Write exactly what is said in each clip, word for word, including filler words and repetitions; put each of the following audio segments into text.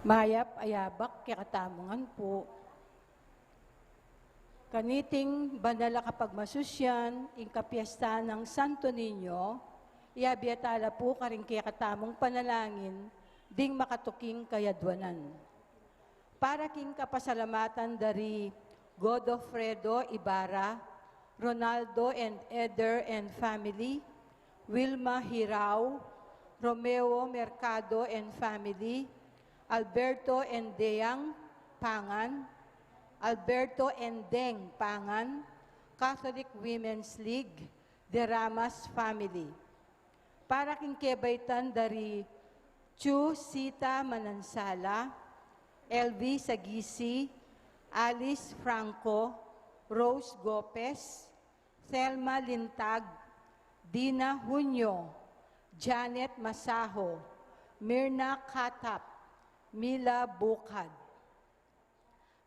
Mayap a yabak kekatamu ngan pu. Kaniting banal a kapagmasusyan, ing kapiestan nang Santo Niño, iabie ta la pu karing kekatamung panalangin ding makatuking kayadwanan. Para king kapasalamatan dari Godofredo Ibarra, Ronaldo and Eder and family, Wilma Hirao, Romeo Mercado and family, Alberto and Deang Pangan, Alberto and Deng Pangan, Catholic Women's League, De Ramas family. Para king kebaitan dari Chu Sita Manansala, L V Sagisi, Alice Franco, Rose Gopez, Thelma Lintag, Dina Junio, Janet Masaho, Mirna Katap, Mila Bukad.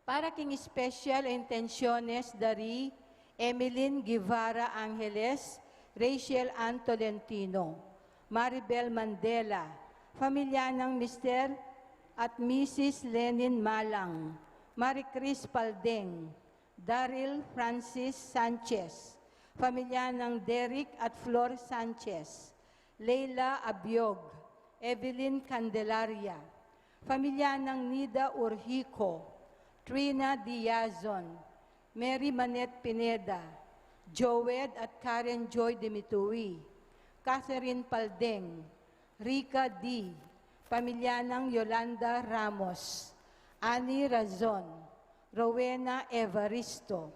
Para king special intenciones dari Emeline Guevara Angeles, Rachel Ann Tolentino, Maribel Mandela, familia nang Mister at Missus Lenin Malang, Marie Chris Paldeng, Daryl Francis Sanchez, familia nang Derek at Flor Sanchez, Leila Abiog, Evelyn Candelaria, familia nang Nida Urhico, Trina Diazon, Mary Manette Pineda, Joed at Karen Joy Dimitui, Catherine Paldeng, Rica D, pamilya nang Yolanda Ramos, Annie Razon, Rowena Evaristo.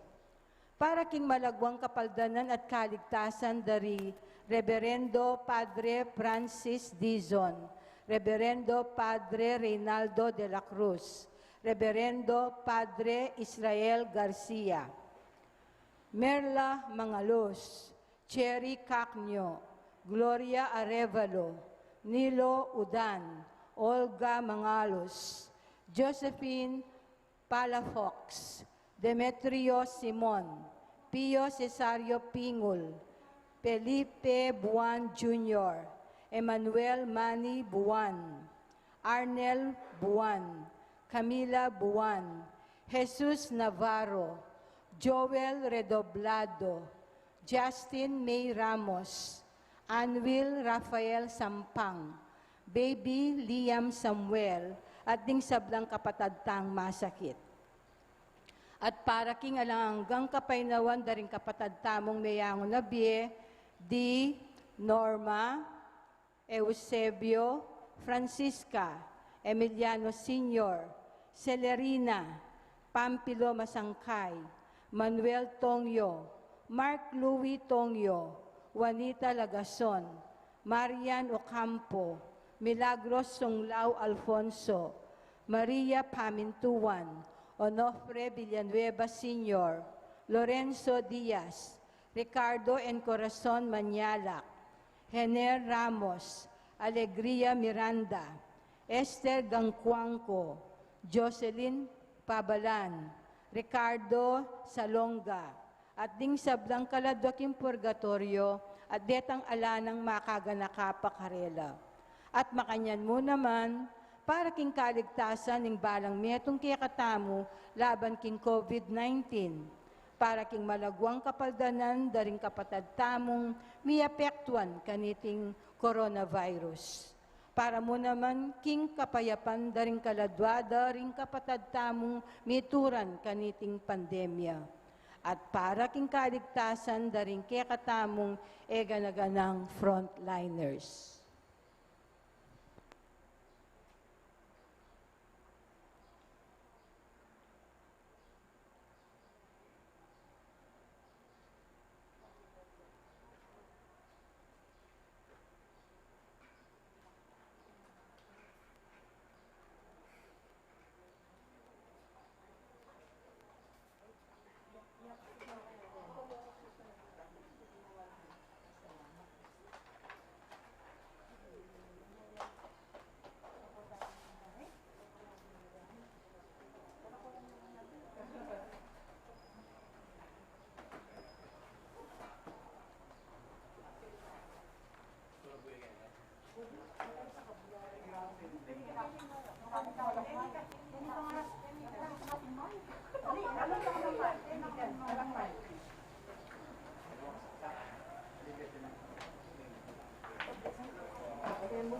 Para king malagwang kapaldanan at kaligtasan dari Reberendo Padre Francis Dizon, Reberendo Padre Reynaldo de la Cruz, Reberendo Padre Israel Garcia, Merla Mangalos, Cherry Cacnio, Gloria Arevalo, Nilo Udan, Olga Mangalos, Josephine Palafox, Demetrio Simon, Pio Cesario Pingul, Felipe Buan Junior, Emmanuel Manny Buan, Arnel Buan, Camila Buan, Jesus Navarro, Joel Redoblado, Justin May Ramos, Anwil Rafael Sampang, Baby Liam Samuel, at ding sablang kapatad tang masakit. At para king alang anggang kapaynawan da ring kapatad tamung meyangu na bie, di Norma, Eusebio, Francisca, Emiliano Senior, Celerina, Pampilo Masangkay, Manuel Tongyo, Mark Louis Tongyo, Juanita Lagason, Marian Ocampo, Milagros Sunglao Alfonso, Maria Pamintuan, Onofre Villanueva Senior, Lorenzo Diaz, Ricardo Encorazon Mañalac, Hener Ramos, Alegria Miranda, Esther Gangcuangco, Jocelyn Pabalan, Ricardo Salonga, at ding sablang kaladwa king purgatoryo, at detang ala nang makaganaka pa karela. At makanyan mu naman, para king kaligtasan ning balang metung kekatamu laban king COVID nineteen, para king malagwang kapaldanan da ring kapatad tamung miapektuan kaniting coronavirus. Para mu naman king kapayapan da ring kaladwa da ring kapatad tamung mituran kaniting pandemya. At para king kaligtasan da ring kekatamung e gana-ganang frontliners. May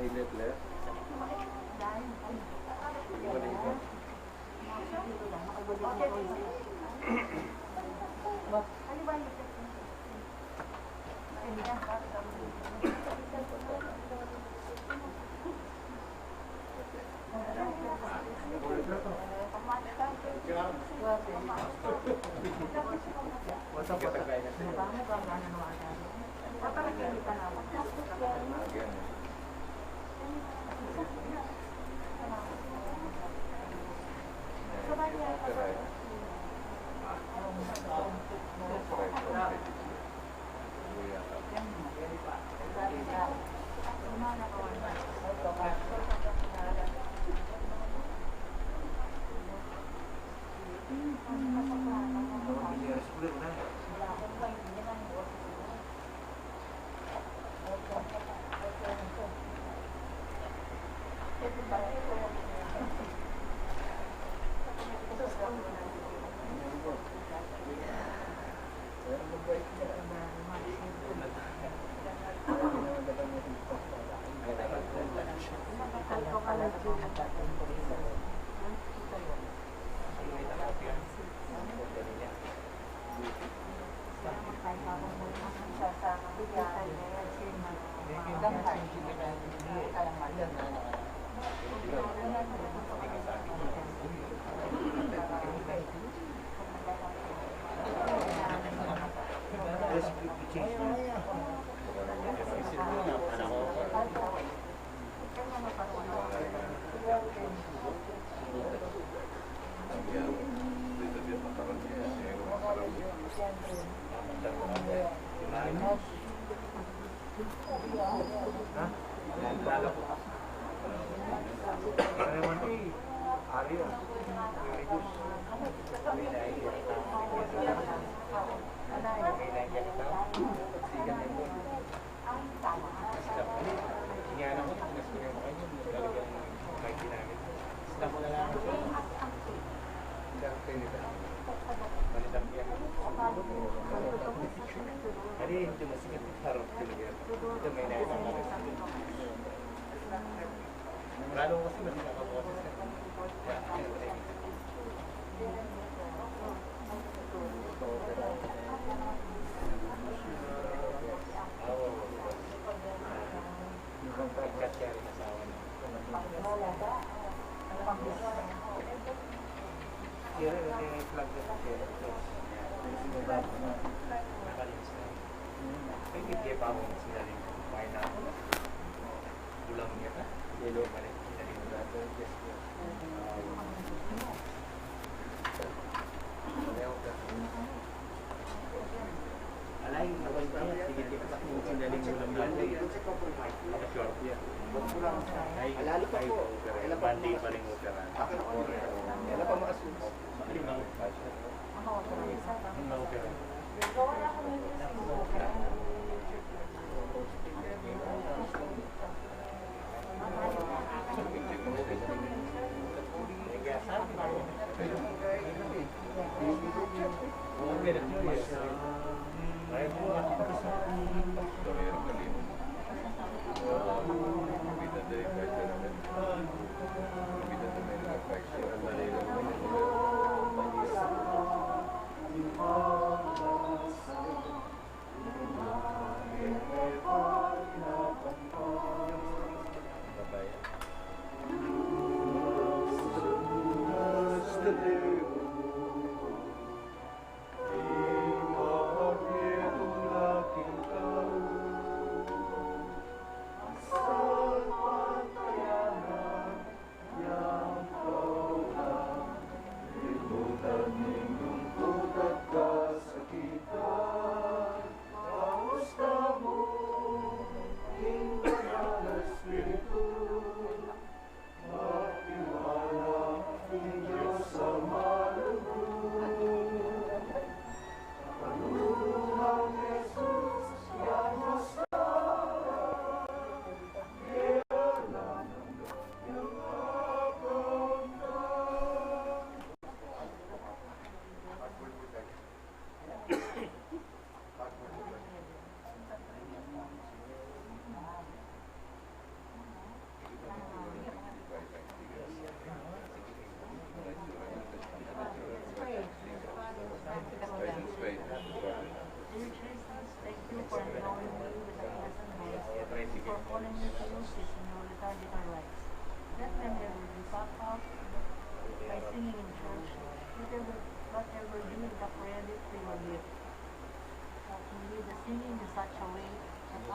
left, left.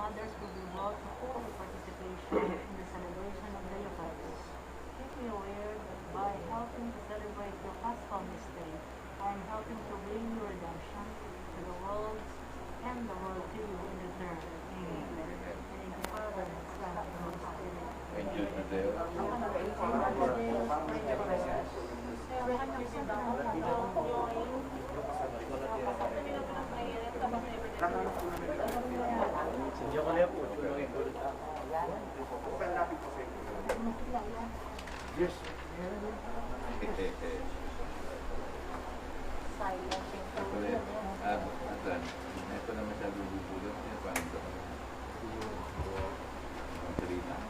Others will be brought to full participation in the celebration of the Eucharist. Keep me aware that by helping to celebrate the Paschal mystery, I am helping to bring your redemption to the world and the world to you in return. Amen. In the name of the Father, and the Son, and the Holy Spirit. Angels na tayo. Yes. Ito na, ito na masyado bubulan, kaya paano ito? Ang salita. Ang salita.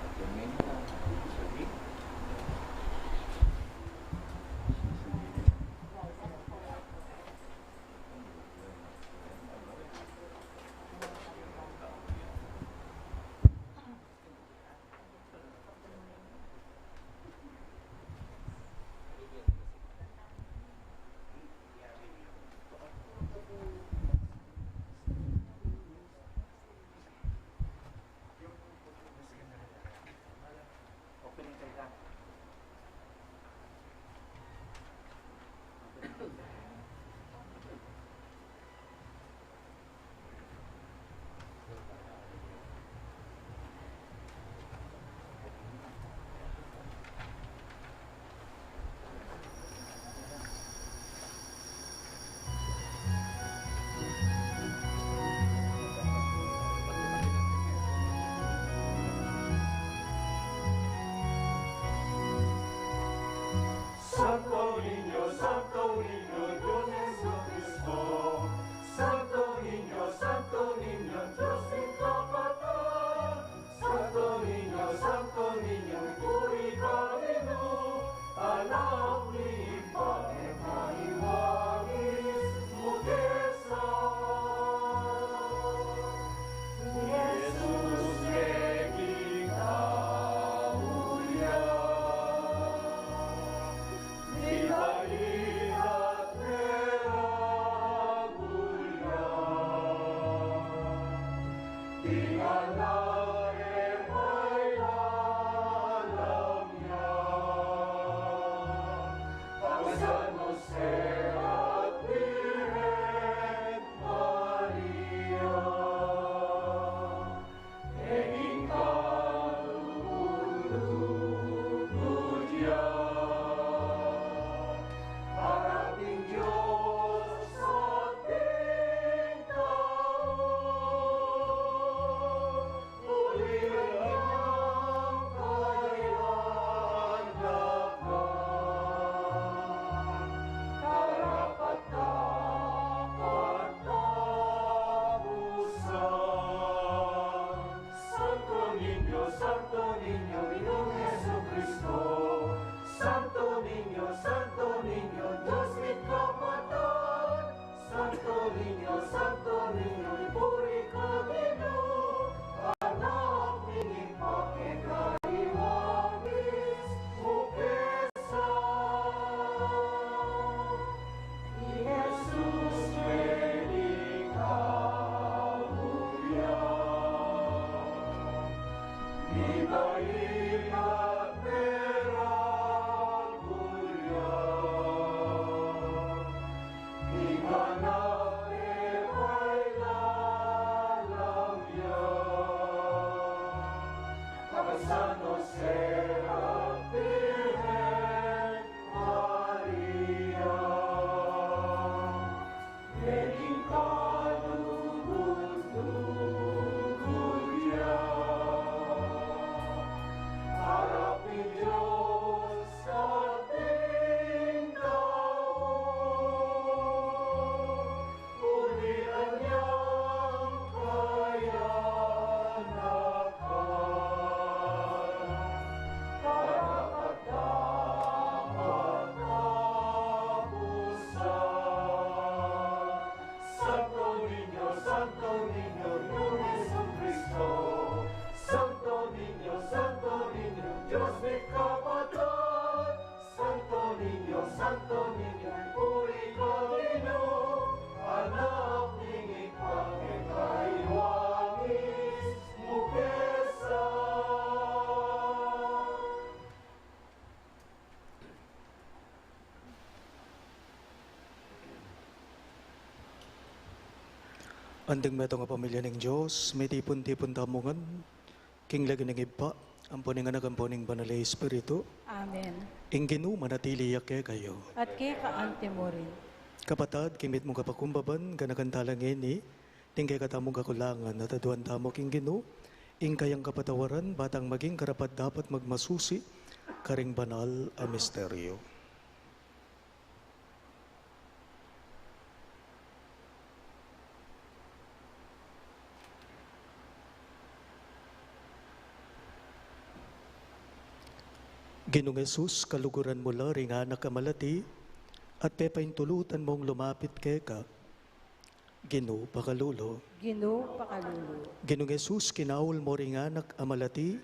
Ang salita. Santo Niño, Santo Niño, Dios Jesucristo. Santo Niño, Santo Niño, Dios mi kapatad. Santo Niño, Santo Niño, puri ka Ginu, anak mi pakekariwangis mu kesa. Jesus, mekita mu ya. Santo Niño, Santo Niño, Ginung Jesucristo. Santo Niño, Santo Niño, Dios mi kapatad. Santo Niño, Santo Niño, puri ka Ginu, anak mi pakekariwangis mu kesa. Jesus, mekita mu ya. Anding metung a pamilya ning Dios, mitipun-tipun tamu ngan king lagyu ning Ibpa, ampo ning Anak, ampo ning Banal a Espiritu. Amen. Ing Ginu manatili ya kekayu. At keka anti mu rin. Kapatad, king mitmung kapakumbaban, ganakan tala ngeni ding kekatamung kakulangan at aduan tamu king Ginu ing kayang kapatawaran, ba tang maging karapat-dapat magmasusi karing banal a misteryo. Ginung Jesus, kaluguran mu la ring anak a malati at pepaintulutan mung lumapit keka. Ginu, pakalulu. Ginu, pakalulu. Ginung Jesus, kinaul mu ring anak a malati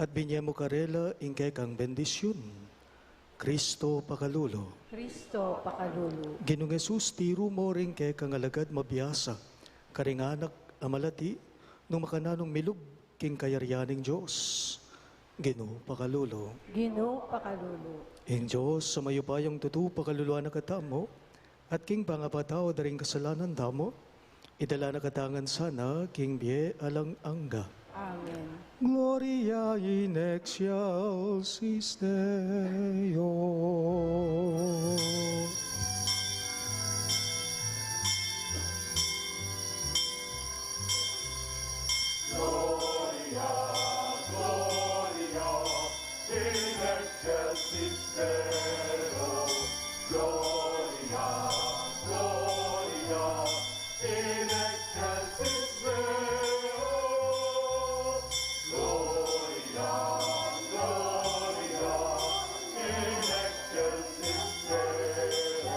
at binye mu karela ing kekang bendisyun. Kristo, pakalulu. Kristo, pakalulu. Ginung Jesus, tiru mu ring kekang alagad mabiasa karing anak a malati nung makananung milub king kayarian ning Dios. Ginu, pakalulu. Ginu, pakalulu. Ing Dios a mayupayang tutu pakaluluan na katamu, at king pangapatawad da ring kasalanan tamu, idala na katamu ngan sana king bie alang angga. Amen. Gloria in excelsis Deo. Gloria, Gloria in excelsis Deo. Gloria, Gloria in excelsis Deo. Gloria, Gloria in excelsis Deo.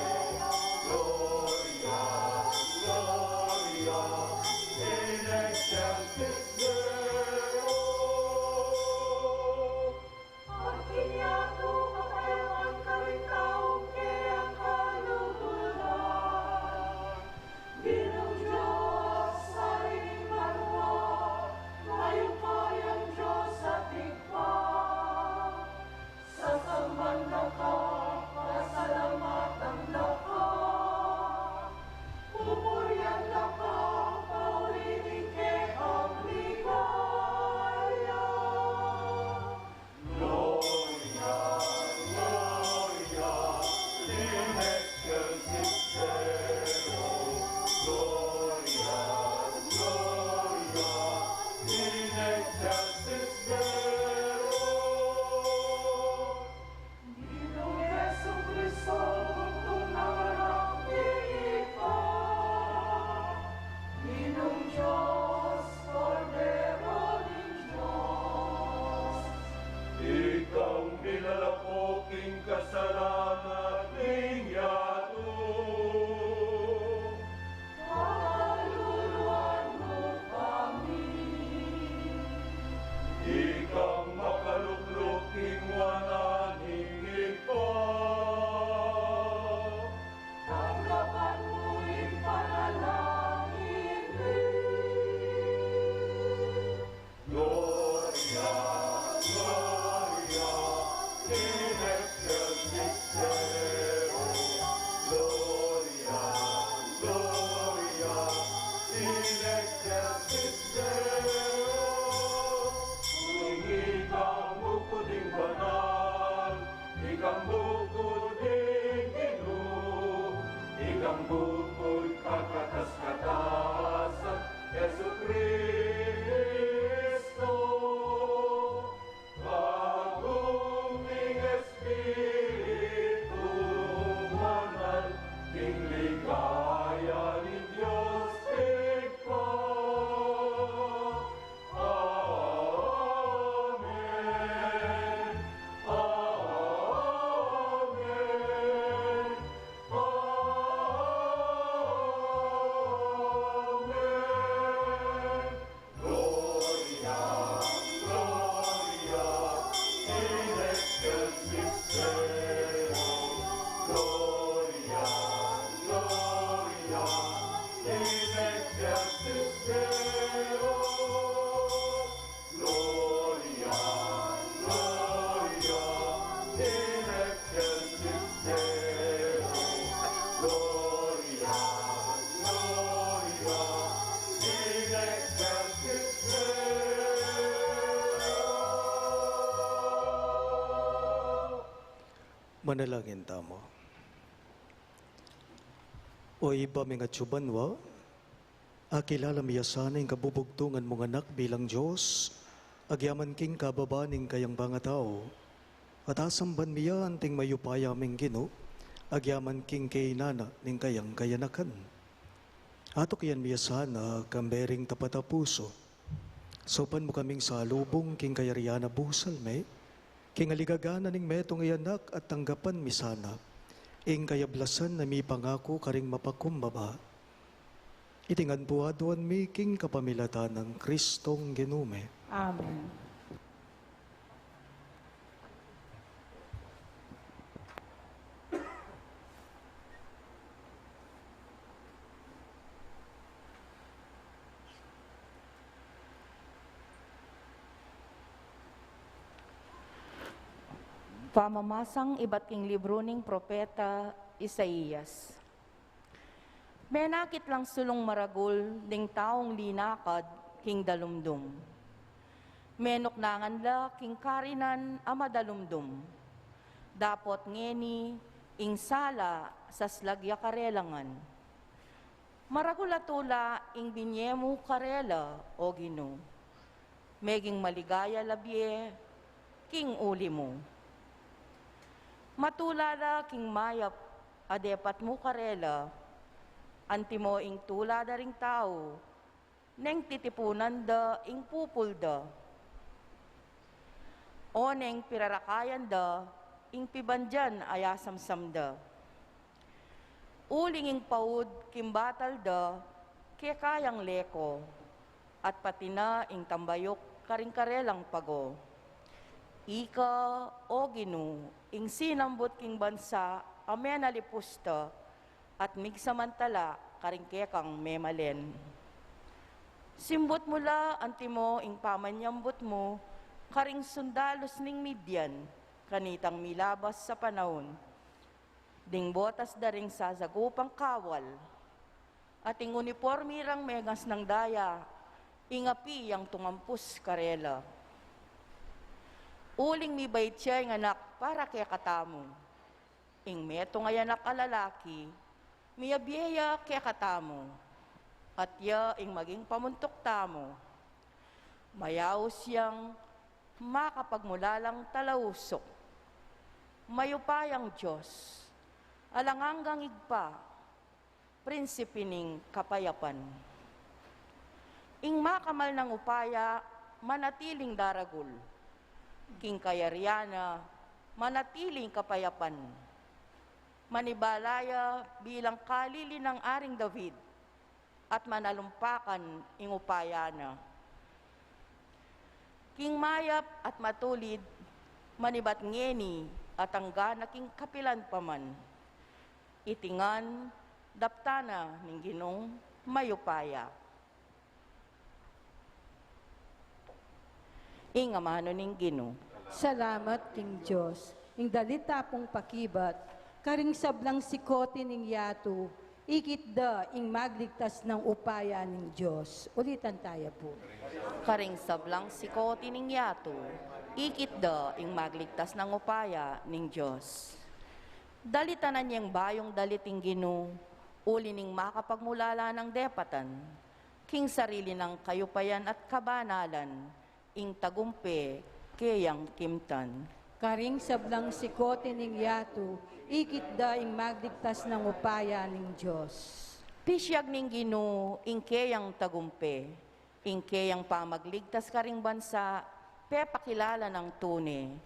Manalangin tamu. O Ibpa ming atsu banua, akilala mi ya sana ing kabubugtungan mung Anak bilang Dios, agyaman king kababaan ning kayang pangatau. At asamban mi ya anting mayupaya ming Ginu, agyaman king kainana ning kayang kayanakan. Atukian mi ya sana kambe ring tapat a pusu. Saupan mu kaming salubung king kayarian a busal me, king aligaga na ning metung a anak at tanggapan mi sana ing kayablasan a mipangaku karing mapakumbaba. Iti ngan pu aduan mi king kapamilatan nang Kristong Ginu mi. Amen. Pamamasang ibat king libru ning propeta Isaias. Menakit lang sulung maragul ding taung linakad king dalumdum. Menuknangan la king karinan a madalumdum. Dapot ngeni ing sala saslag ya karela ngan. Maragul a tula ing binie mu karela, O Ginu. Meging maligaya la bie king uli mu. Matula la king mayap a depat mu karela, antimo ing tula da ring tau neng titipunan da ing pupul da, o neng pirarakayan da ing pibandian a asamsam da. Uling ing paud king batal da keka yang leko, at pati na ing tambayuk karing karelang pago. Ika, O Ginu, ing sinambut king bansa a menalipus da, at migsamantala karing kekang memalen. Simbut mu la antimo ing pamanyambut mu karing sundalus ning Midian, kanitang milabas a panaun. Ding botas da ring sasagupang kawal, at ing unipormi rang mengasnang daya, ing api yang tumampus karela. Uling mibait ya ing anak para kekatamu. Ing metung a anak a lalaki, miyabie ya kekatamu, at ya ing maging pamuntuk tamu. Mayaus yang makapagmulalang talausuk. Mayupayang Dios, alang anggang Ibpa, Prinsipe ning kapayapan. Ing makamal nang upaya manatiling daragul. King kayarian na manatiling kapayapan. Manibala ya bilang kalili nang Aring David, at manalumpakan ing upaya na. King mayap at matulid, manibat ngeni at angga na king kapilan pa man. Iti ngan daptan na ning Ginung mayupaya. Ing amanu ning Ginu. Salamat king Dios. Ing dalit ta pung pakibat, karing sablang sikoti ning yatu, ikit da ing magligtas nang upaya ning Dios. Ulitan taya pu. Karing sablang sikoti ning yatu, ikit da ing magligtas nang upaya ning Dios. Dalitanan yeng bayung dalit ing Ginu, uli ning makapagmulala nang depatan, king sarili nang kayupayan at kabanalan, ing tagumpe keyang kimtan. Karing sablang sikoti ning yatu, ikit da ing magligtas nang upaya ning Dios. Pisiyag ning Ginu ing keyang tagumpe, ing keyang pamagligtas karing bansa, pepakilala nang tune,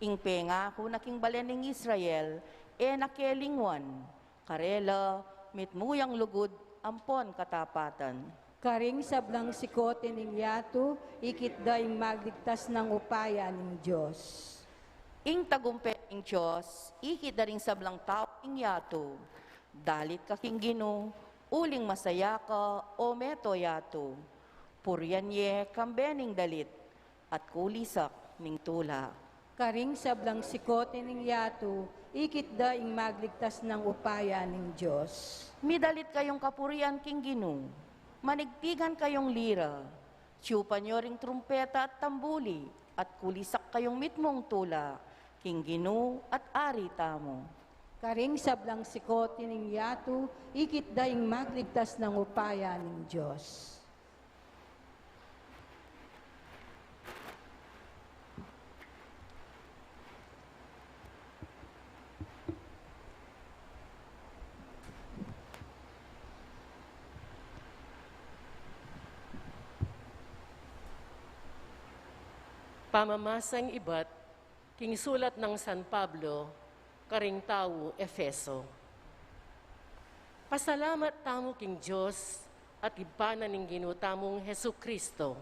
ing pengaku na king balen ning Israel, e na ke lingwan. Karela, mitmu yang lugud ampon katapatan. Karing sablang sikoti ning yatu, ikit da ing magligtas nang upaya ning Dios. Ing tagumpe ning Dios, ikit da ring sablang tau ning yatu. Dalit ka king Ginu, uling masaya ka, o meto yatu. Purian ye kambe ning dalit, at kulisak ning tula. Karing sablang sikoti ning yatu, ikit da ing magligtas nang upaya ning Dios. Midalit kayung kapurian king Ginu, manigpigan kayung lira, tiyupan yo ring trumpeta at tambuli, at kulisak kayung mitmung tula, king Ginu at Ari tamu. Karing sablang sikut ning yatu, ikit da ing magligtas nang upaya ning Dios. Pamamasang ibat king sulat nang San Pablo karing tau Efeso. Pasalamat tamu king Dios at Ibpa na ning Ginu tamung Jesucristo,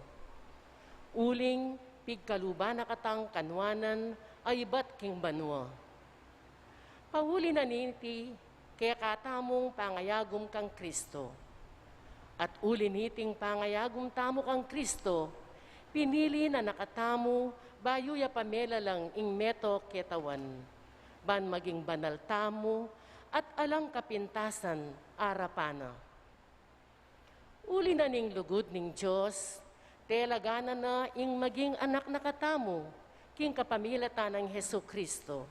uling pigkaluban na katang kanuanan a ibat king banua. Pauli na niti, keka tamung pangayagum kang Kristo. At uli niting pangayagum tamu kang Kristo, pinili na na katamu bayu ya pamelalang ing meto ketawan, ban maging banal tamu at alang kapintasan arapan na. Uli na ning lugud ning Dios, telaganan na ing maging anak na katamu, king kapamilatan nang Jesucristo.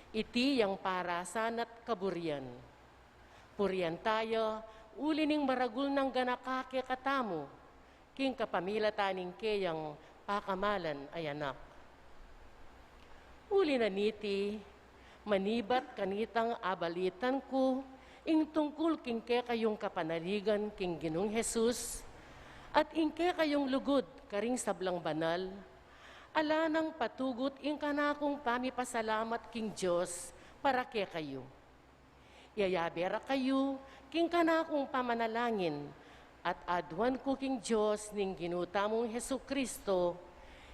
Iti yang parasan at kaburian. Purian taya, uli ning maragul nang ganaka kekatamu, king kapamilatan ning keyang pakamalan a Anak. Uli na niti, manibat kanitang abalitan ku ing tungkul king kekayung kapanaligan king Ginung Jesus, at ing kekayung lugud karing sablang banal, ala nang patugut ing kanakung pamipasalamat king Dios para kekayu. Iyayabe ra kayu king kanakung pamanalangin, at aduan ku king Dios ning Ginu tamung Jesucristo,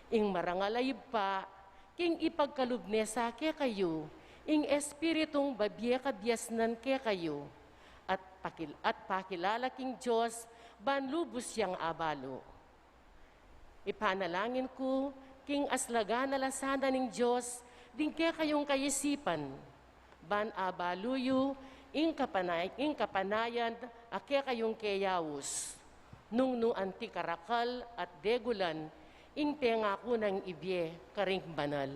ing marangal a Ibpa, king ipagkalub ne sa kekayu ing Espiritung babie kabiasnan kekayu, at pakil-, at pakilala king Dios ban lubus yang abalu. Ipanalangin ku king aslagan a lasanan ning Dios ding kekayung kaisipan, ban abalu yu ing kapana-, ing kapanayan a kekayung keyaus, nung nu anti karakal at degulan ing pengaku nang ibie karing banal.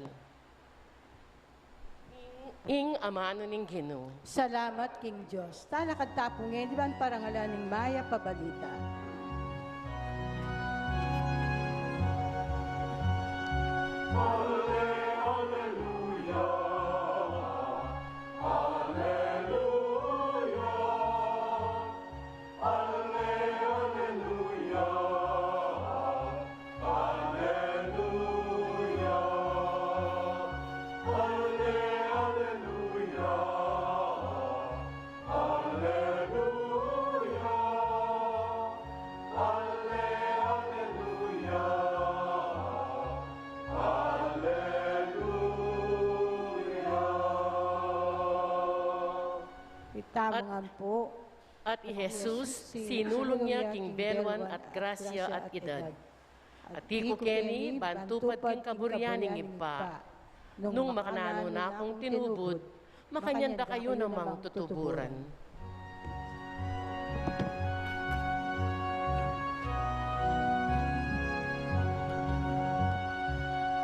Ing, ing amanu ning Ginu. Salamat king Dios. Talakad ta pu ngeni ban parangalan ing mayap a balita. Alleluia, alleluia. Alle-, alleluia, alleluia, alle-, alleluia, alleluia, alle-, alleluia, alleluia. Itamu ngan pu. At i Jesus, sinulung ya king beluan at grasya at idad. At tiku keni, ban tupad king kaburian ning Ibpa. Nung makananu na kung tinubud, makanyan da kayu namang tutuburan.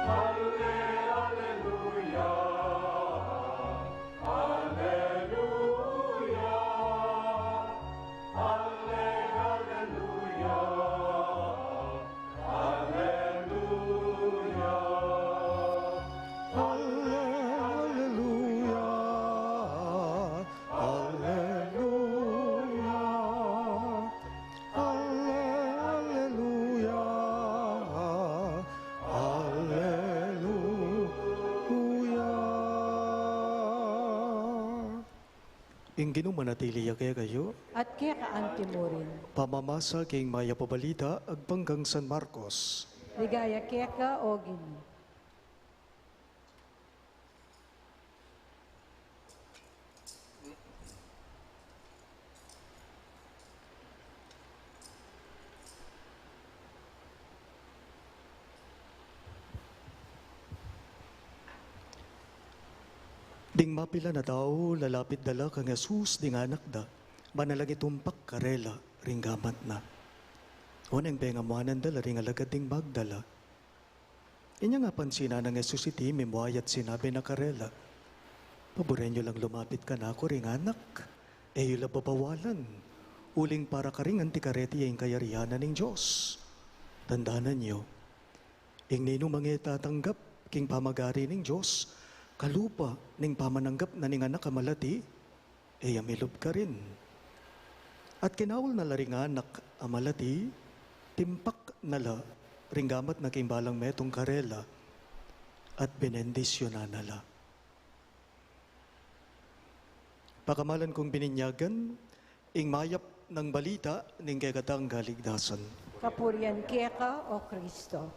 Alleluia. Alleluia, alleluia, alleluia, alleluia, alleluia, alleluia, alleluia. Ing Ginu manatili ya kekayu. At keka anti mu rin. Pamamasa king mayap a balita agpang kang San Marcos. Ligaya keka, O Ginu. Ding mapilan a tau, lalapit da la kang Jesus ding anak da, ban na lang itumpak karela ring gamat na. Oneng pengamuanan da la ring alagad ding Magdala. Inya nga pansinan nang Jesus iti, mimuayat sinabi na karela, "Paburen yu lang lumapit kanaku ring anak, e yu la babawalan, uling para karing anti kareti ya ing kayarian na ning Dios. Tandanan yu, ing ninumang e tatanggap king pamagari ning Dios, kalupa ning pamananggap na ning anak a malati, e ya milub karin." At kinaul na la ring anak a malati, timpak na la ring gamat na king balang metung karela, at benendisyunan na la. Pakamalan kung bininyagan, ing mayap nang balita ning kekatang kaligtasan. Kapurian keka, O Kristo.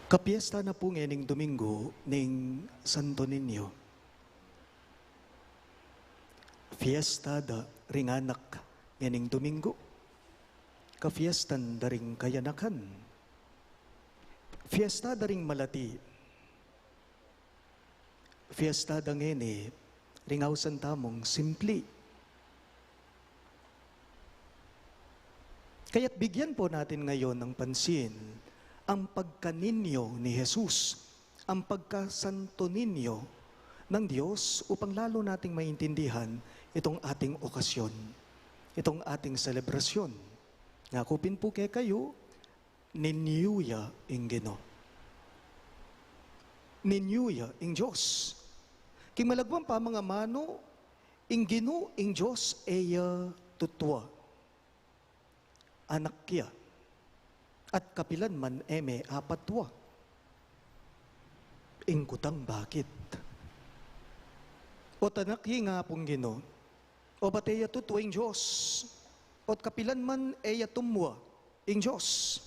Kapiesta na pu ngening Domingo ning Santo Niño. Fiesta da ring anak ngening Domingo. Kafiestan da ring kayanakan. Fiesta da ring malati. Fiesta da ngeni ring ausan tamung simpli. Kaya't bigyan po natin ngayon ng pansin ang pagka-Niño ni Jesus, ang pagka-Santo Niño ng Diyos, upang lalo nating maintindihan itong ating okasyon, itong ating selebrasyon. Ngakupin po kekayu, Niño ya ing Ginu. Niño ya ing Dios. King malagwang pamangamanu, ing Ginu ing Dios e ya tutua. Anak ya. At kapilan man e me apatua. Ing kutang bakit? O't anak ya ing Apung Ginu, obat e ya tutua ing Dios. O't kapilan man e ya tumua ing Dios.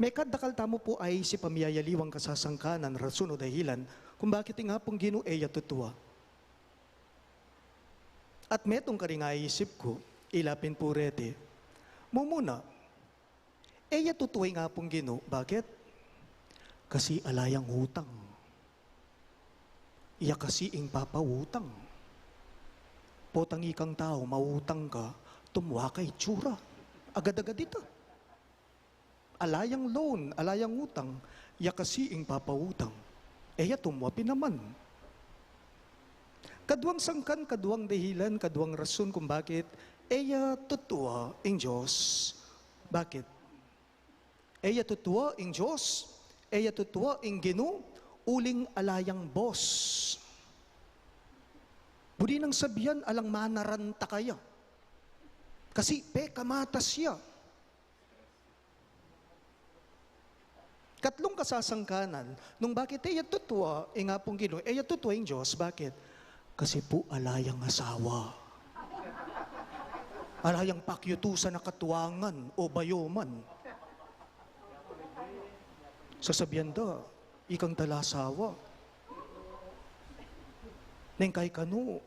Mekad dakal tamu pu aisip a miyayaliwang kasasangkanan, rason o dahilan kung bakit ing Apung Ginu e ya tutua. At metung karing aisip ku, ila pin pu reti, mumuna, e ya tutua ing Apung Ginu, bakit? Kasi ala yang utang. Ya kasi ing papautang. Potang ikang tau, mautang ka, tumua ka itsura. Agad-agad ita. Ala yang loan, ala yang utang, ya kasi ing papautang. E ya tumua pin naman. Kaduang sangkan, kaduang dahilan, kaduang rason kung bakit e ya tutua ing Dios. Bakit? E ya tutua ing Dios, e ya tutua ing Ginu, uling ala yang bos. Buri nang sabian, alang manaranta kaya. Kasi pekamatas ya. Katlung kasasangkanan nung bakit e ya tutua ing Apung Ginu, e ya tutua ing Dios, bakit? Kasi pu ala yang asawa. Ala yang pakiutusan a katuangan o bayoman. Sasabian da, ikang talasawa. Neng kaikanu,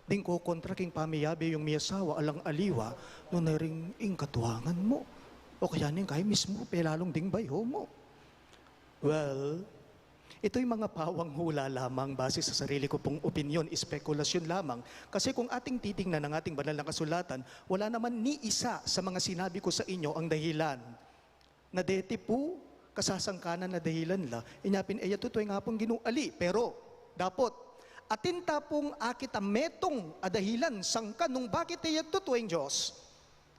ding kokontra king pamiyabe yung miyasawa, alang aliwa, nung nairing ing katuangan mu. O kaya neng kai mismu, pelalung ding bayo mu. Well, ito'y mga pawang hula lamang base sa sarili ko pong opinyon, espekulasyon lamang. Kasi kung ating titingnan ang ating banal na kasulatan, wala naman ni isa sa mga sinabi ko sa inyo ang dahilan na deti pu kasasangkanan na dahilan la, inya pin e ya tutua ing Apung Ginu ali. Pero, dapot, atin ta pung akit a metung a dahilan sangkan nung bakit e ya tutua ing Dios.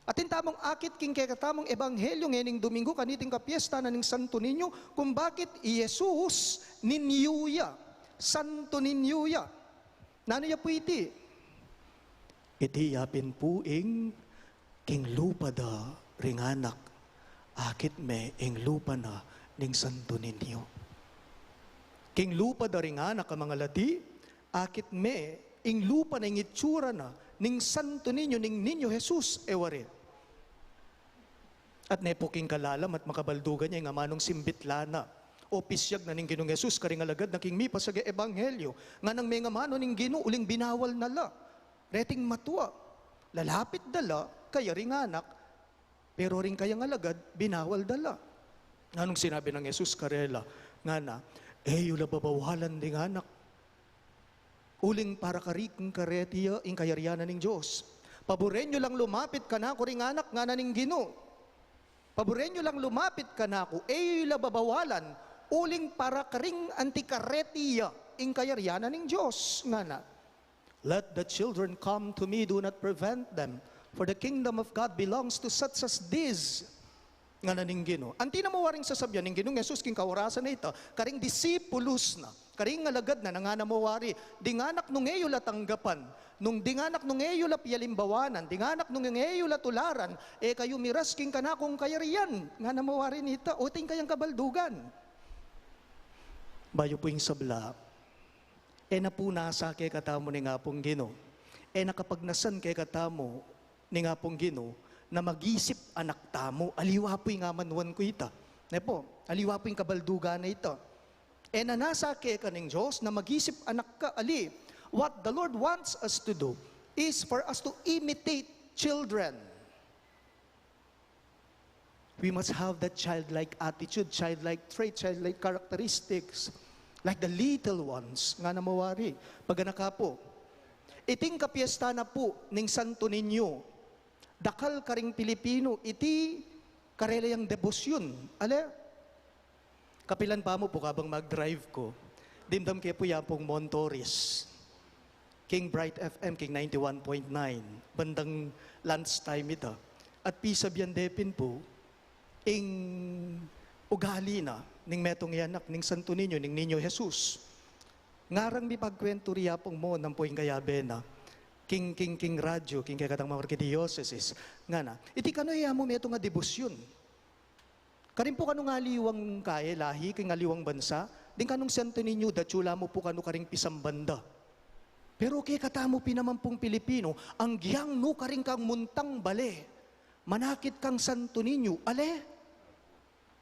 Atin tamung akit king kekatamung ebanghelyo ngening Domingo, kaniting kapiesta na ning Santo Niño, kung bakit i Jesus Niño ya, Santo Niño ya. Nanu ya pu iti? Iti ya pin pu ing king lupad a ring anak, akit me ing lupa na ning Santo Niño. King lupad a ring anak a mangalati, akit me ing lupa na ing itsura na ning Santo Niño, ning Niño Jesus, e wari. At ne pu king kalalam at makabaldugan ya ing amanung simbit lana o pisyag na ning Ginung Jesus karing alagad na king mipasyag a ebanghelyo, nganang mengamanu ning Ginu uling binawal na la reting matua. Lalapit da la kaya ring anak, Pero ring kayang alagad, binawal da la. Nanung sinabi nang Jesus karela? Ngana, "E yu la babawalan ding anak, uling para karing kareti ya ing kayarian na ning Dios. Paburen yu lang lumapit kanaku ring anak," ngana ning Ginu. "Paburen yu lang lumapit kanaku, e yu la babawalan, uling para karing anti kareti ya ing kayarian na ning Dios," ngana. "Let the children come to me, do not prevent them, for the kingdom of God belongs to such as these," ngana ning Ginu. Anti na mu waring sasabian ning Ginung Jesus king kaorasan a ita karing disipulus na, karing alagad na, ngana mu wari, "Ding anak nung e yu la tanggapan, nung ding anak nung e yu la pialimbawanan, ding anak nung e yu la tularan, e kayu miras king kanakung kayarian," ngana mu wari nita. O, atin kayang kabaldugan. Bayu pu ing sabla, e na pu nasa kekatamu ning Apung Ginu. E na kapagnasan kekatamu ning Apung Ginu na mag-isip anak tamu. Aliwa pu ing amanuan ku ita. Ne pu, aliwa pu ing kabaldugan na ita. E na nasa keka ning Dios na mag-isip anak ka, ali. What the Lord wants us to do is for us to imitate children. We must have that childlike attitude, childlike trait, childlike characteristics, like the little ones, ngana mu wari, paganaka pu. Iting kapiesta na pu ning Santo Niño, dakal karing Pilipinu, iti karela yang debosyun. Ale? Kapilan pa mu pu kabang mag-drive ku, dimdam ke pu i Apung Mon Torres king Bright F M, king ninety-one point nine, bandang lunch time ita. At pisabian de pin pu ing ugali na ning metung a anak ning Santo Niño, ning Niño Jesus. Ngarang mipagkwentu ri Apung Mon ampo ing kayabe na king, king, king radyo, king kekatang mga arkidiosesis. Ngana, "Iti kanu e ya mu metung a debosyun. Karin pu kanung aliwang kaye, lahi, king aliwang bansa, ding kanung Santo Niño, datyu la mu pu kanu karing pisamban da. Pero kekatamu pin naman pung Pilipinu, agyang nu karin kang muntang bale, manakit kang Santo Niño, ale?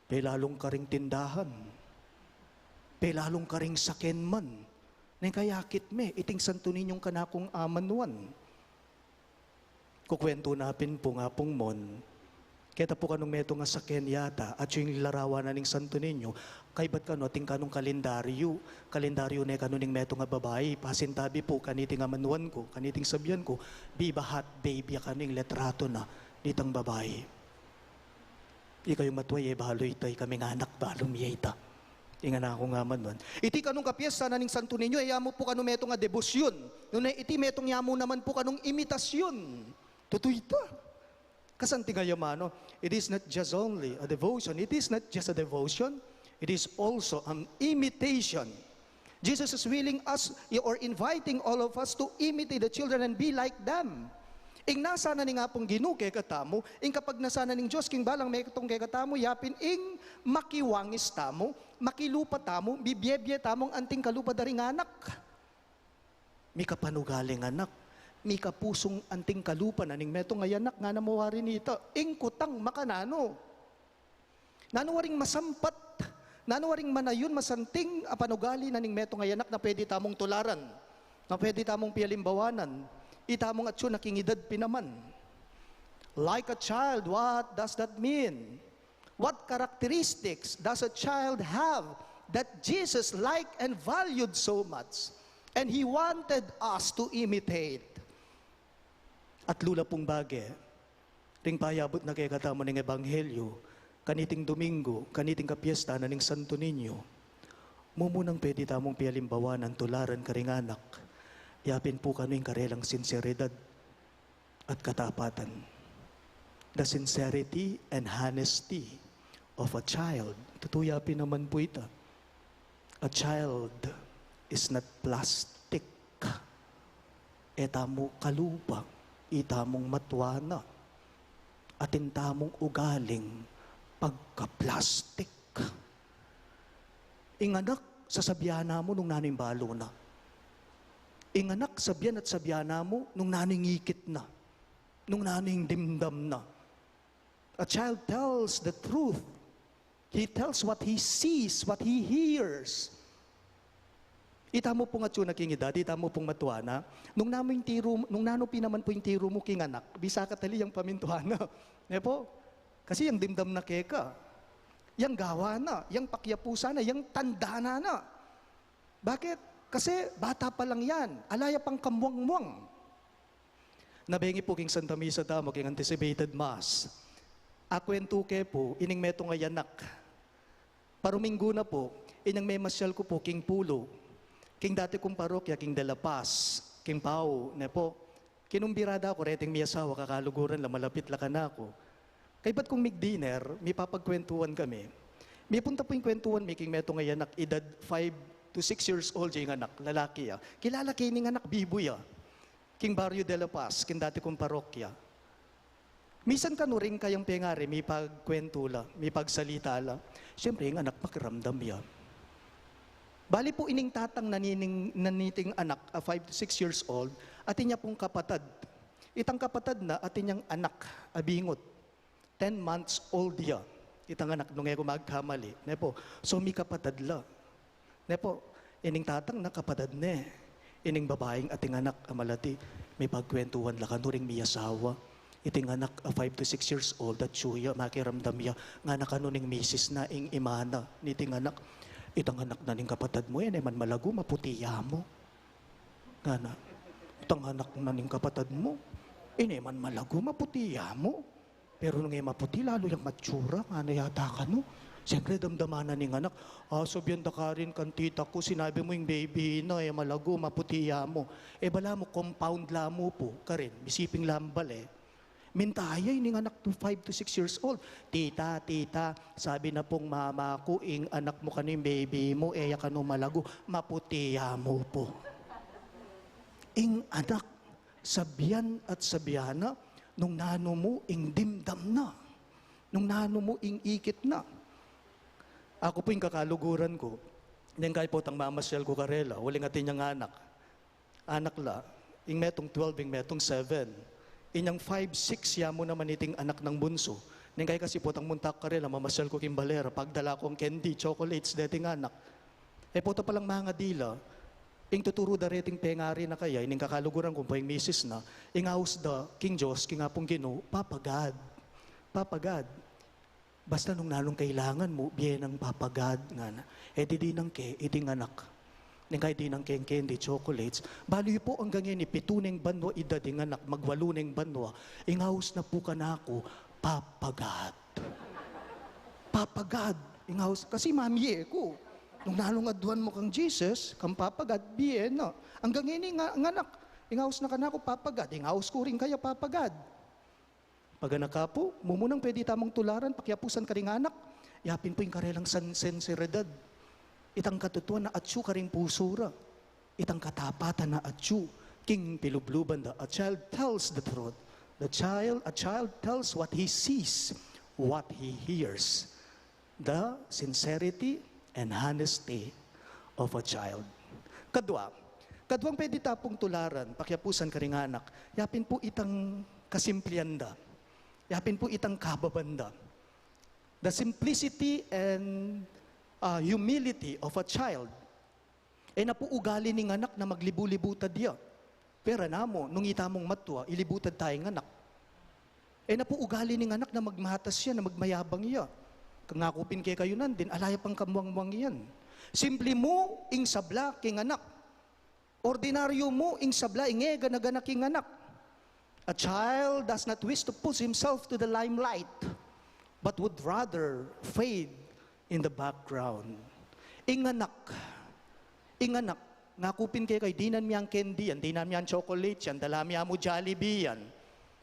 Pelalung karing tindahan, pelalung karing saken man, neng kayakit me iting Santo Niñong kanakung amanuan." Kukwentu na pin pu i Apung Mon, "Keta pu kanung metung a saken yata, atyu ing larawan na ning Santo Niño, kaybat kanu atin kanung kalendaryu, kalendaryu ne kanu ning metung a babai, pasintabi pu kaniting amanuan ku, kaniting sabian ku, biba hot babe ya kanu ing litrato na nitang babai." Ikayu matua, e balu ita, ikaming anak balu mi ya ita. Ing anak kung amanuan, "Iti kanung kapiesta na ning Santo Niño, e ya mu pu kanu metung a debosyun, nune iti metung ya mu naman pu kanung imitasyun." Tutu ita. Kasanting a manu, it is not just only a devotion, it is not just a devotion, it is also an imitation. Jesus is willing us or inviting all of us to imitate the children and be like them. Ing nasa na ning Apung Ginu kekatamu, ing kapagnasan na ning Dios king balang metung kekatamu, yapin ing makiwangis tamu, makilupa tamu, bibiebie tamung anting kalupa da ring anak. Mikapanugaling anak, mikapusung anting kalupa na ning metung a anak, ngana mu wari nita, ing kutang makananu? Nanu waring masampat, nanu waring manayun, masanting a panugali na ning metung a anak na pwede tamung tularan, na pwede tamung pialimbawanan, itamung atyu na king idad pin naman? Like a child, what does that mean? What characteristics does a child have that Jesus liked and valued so much, and he wanted us to imitate? At lula pung bage, ring payabut na kekatamu ning Ebanghelyo, kaniting Domingo, kaniting kapiesta na ning Santo Niño, mumunang pwede tamung pialimbawanan, tularan karing anak, yapin pu kanu ing karelang sinseridad at katapatan. The sincerity and honesty of a child. Tutu ya pin naman pu ita. A child is not plastic. E tamu kalupa, itamung matua na. Atin tamung ugaling pagka-plastic. Ing anak, sasabian na mu nung nanu ing balu na. Ing anak, sabian at sabian na mu nung nanu ing ikit na, nung nanu ing dimdam na. A child tells the truth. He tells what he sees, what he hears. Itamu pung atyu na king idad, itamu pung matua na, nung nanu ing tiru, nung nanu pin naman pu ing tiru mu king anak, bisa ka tali yang pamintuan na. Ne pu? Kasi yang dimdam na keka, yang gawa na, yang pakiapusan na, yang tanda na na. Bakit? Kasi bata pa lang yan, ala ya pang kamuang-muang. Nabengi pu king Santa Misa tamu, king anticipated Mass, akwentu ke pu ining metung a anak. Paruminggu na pu, inyang memasyal ku pu king pulu, king dati kung parokya, king De La Paz, king Pau, ne pu. Kinumbirada ku reting miyasawa, kakaluguran la, malapit la kanaku. Kaybat kung mig-dinner, mipapagkwentuan kami. Mipunta pu ing kwentuan mi king metung a anak, edad five to six years old ya ing anak, lalaki ya. Kilala ke ining anak, bibu ya. King Barrio de la Paz, king dati kung parokya. Misan kanu ring kayang pengari, mipagkwentu la, mipagsalita la. Siyempre, ing anak makiramdam ya. Bali pu ining tatang na nining, na niting anak, a five to six years old, atin ya pung kapatad. Itang kapatad na, atin yang anak a bingut. Ten months old ya. Itang anak, nung e ku magkamali. Ne pu, so mikapatad la. Ne pu, ining tatang na kapatad ne. Ining babaing ating anak a malati, mipagkwentuan la kanu ring miyasawa. Iting anak a five to six years old, atsu ya, makiramdam ya, ngana kanu ning misis na, ing ima na niting anak. Itang anak na ning kapatad mu, e ne man malagu, maputi ya mu. Ngana, itang anak na ning kapatad mu, e ne man malagu, maputi ya mu. Pero nung e maputi, lalu yang matsura, ngana yata kanu. Siyempre, damdaman na ning anak, "Ah, sabian da karin kang tita ku, sinabi mu ing baby na, e malagu, maputi ya mu." E balamu, compound la mu pu karin, misiping lambal e. Minta ya ining anak to five to six years old. "Tita, tita, sabi na pung mama ku, ing anak mu kanu ing baby mu, e ya kanu malagu, maputi ya mu pu." Ing anak, sabian at sabian na, nung nanu mu ing dimdam na, nung nanu mu ing ikit na. Aku pu ing kakaluguran ku, neng kay potang mamasyal ku karela, uling atin yang anak. Anak la, ing metung twelve, ing metung seven. Inyang five, six ya mu naman iting anak nang bunsu. Neng kay kasi potang munta ku karela, mamasyal ku king Valera, pagdala kung candy, chocolates, deting anak. E pota palang mangadi la, ing tuturu da reting pengari na kaya, ining kakaluguran ku pu ing misis na, ing aus da king Dios, king Apung Ginu, Papa God. Papa God. Basta nung nanung kailangan mu, bie nang Papa God, ngana. E di dinang ke iting anak. Neng kay dinang keng candy, chocolates. Balu yu pu anggang ngeni, pitu neng banua edad ing anak, magwalu neng banua, ing aus na pu kanaku, Papa God. Papa God, ing aus, kasi mamie ku. Nung nanung aduan mu kang Jesus, kang Papa God, bie na. Anggang ngeni nga, ing anak, ing aus na kanaku, Papa God, ing aus ku rin kaya, Papa God. Paganaka pu, mumunang pwede tamung tularan, pakiapusan karing anak, yapin pu ing karelang sen-, senseridad. Itang katutuan na atsu karing pusu ra. Itang katapatan na atsu king pilubluban da. A child tells the truth. The child, a child tells what he sees, what he hears. The sincerity and honesty of a child. Kadua, kaduang pwede ta pung tularan, pakiapusan karing anak, yapin pu itang kasimplian da. Yapin pu itang kababan da. The simplicity and, uh, humility of a child. E na pu ugali ning anak na maglibu-libu tadya. Pera namu, nung itamung matua, ilibu tad ta ing anak. E na pu ugali ning anak na magmatas ya, na magmayabang ya. Kangaku pin kekayu nandin, ala ya pang kamuang-muang yan. Simpli mu ing sabla king anak. Ordinaryu mu ing sabla, ing e gana-gana king anak. A child does not wish to push himself to the limelight, but would rather fade in the background. Ing anak, ing anak, ngaku pin kekayu, dinan mi yang candy yan, dinan mi yang chocolate yan, dala mi yang mu Jollibee yan.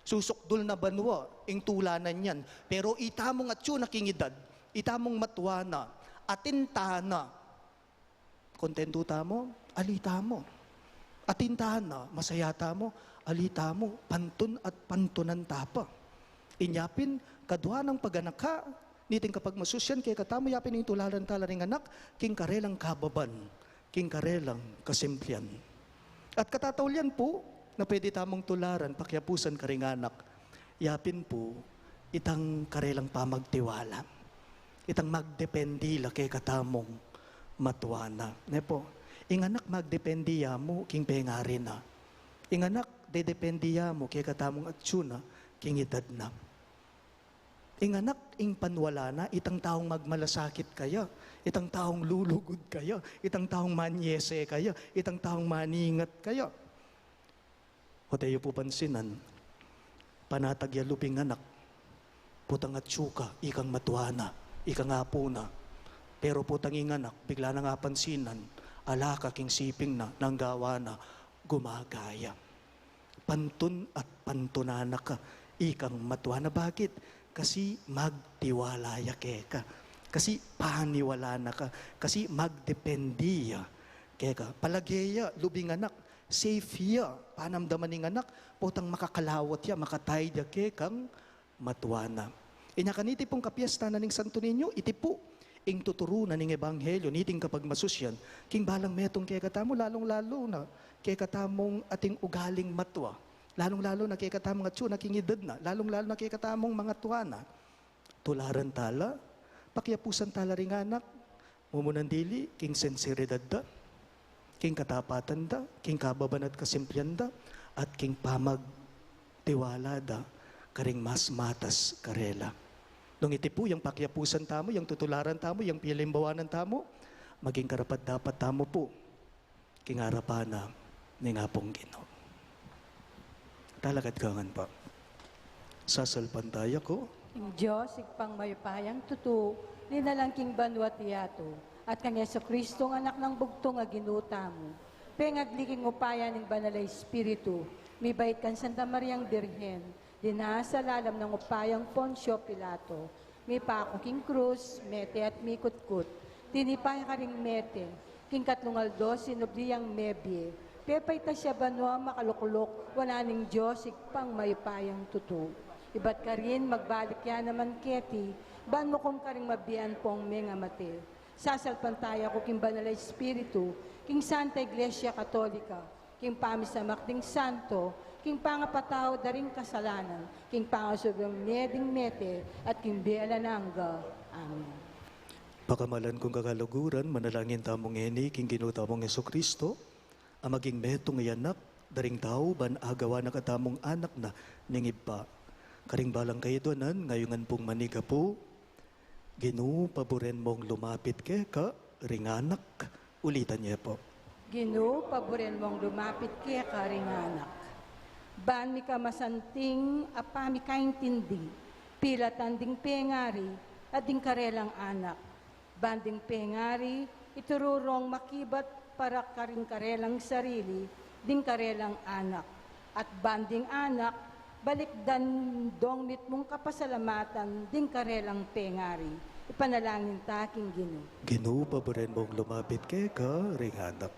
Susukdul na banua ing tulanan yan. Pero itamung atsu na king edad, itamung matua na, atin ta na. Kontentu tamu, ali tamu. Atin ta na, masaya tamu, ali tamu, pantun at pantunan ta pa. Inya pin, kadua nang paganaka niting kapagmasusyan kekatamu, yapin ing tularan ta la ring anak king karelang kababan, king karelang kasimplian. At katataulian pu, na pwede tamung tularan, pakiapusan karing anak, yapin pu itang karelang pamagtiwala. Itang magdepende la kekatamung matua na. Ne pu? Ing anak magdepende ya mu king pengari na. Ing anak dedepende ya mu kekatamung atsu na king edad na. Ing anak, ing panwala na, itang taung magmalasakit kaya, itang taung lulugud kaya, itang taung manyese kaya, itang taung maningat kaya. O, teyu pu pansinan, panatag ya lub ing anak, putang atsu ka, ikang matua na, ikang apu na. Pero putang ing anak, bigla nang apansinan, ala ka king siping na, nang gawa na, gumagaya. Pantun at pantunan na ka, ikang matua na. Bakit? Kasi magtiwala ya keka. Kasi paniwala na ka. Kasi magdepende ya keka. Palage ya lub ing anak, safe ya. Panamdaman ning anak, putang makakalawat ya, makataid ya kekang matua na. Inya kaniti pung kapiesta na ning Santo Niño, iti pu ing tuturu na ning ebanghelyo, niting kapagmasusyan, king balang metung kekatamu, lalung-lalu na kekatamung ating ugaling matua, lalung-lalu na kekatamung atsu na king edad na, lalung-lalu na kekatamung mangatua na. Tularan tala, pakiapusan tala ring anak, mumunan dili, king sinseridad da, king katapatan da, king kababan at kasimplian da, at king pamagtiwala da karing mas matas karela. Nung iti pu yang pakiapusan tamu, yang tutularan tamu, yang pialimbawanan tamu, maging karapat-dapat tamu pu king arapan na ning Apung Ginu. Talakad ka ngan pa. Sasalpantaya ku ing Dios, Ibpang mayupayang tutu, linalang king banua't yatu, at kang Jesucristo, Anak nang bugtung a Ginu tamu, pengagli king upaya ning Banal a Espiritu, mibait kang Santa Mariang Birhen, dinasa lalam ning upayang Poncio Pilato, mipaku king krus, mete at mikutkut, tinipa ya karing mete, king katlung aldo sinubli yang mebie, pepaitas ya banua, makalukluk wanan ning Dios Ibpang mayupayang tutu. Ibat karin magbalik ya naman keti, ban mukum karing mabie ampong mengamate. Sasalpantaya ku king Banal a Espiritu, king Santa Iglesia Katolika, king pamisamak ding santo, king pangapatawad da ring kasalanan, king pangasubling mie ding mete, at king bie alang angga. Amen. Pakamalan kung kakaluguran, manalangin tamu ngeni king Ginu tamung Jesucristo, a maging metung a anak da ring tau, ban agawan na katamung anak na ning Ibpa. Karing balang kayadwanan, ngayungan pung manigapu, Ginu, paburen mung lumapit keka ring anak. Ulitan ye pu. Ginu, paburen mung lumapit keka ring anak. Ban mika masanting a pamikaintindi, pilatan ding pengari at ding karelang anak. Ban ding pengari, ituru rong makibat para karing karelang sarili, ding karelang anak. At ban ding anak, balikdan dong mitmung kapasalamatan ding karelang pengari. Ipanalangin ta king Ginu. Ginu, paburen mung lumapit keka ring anak.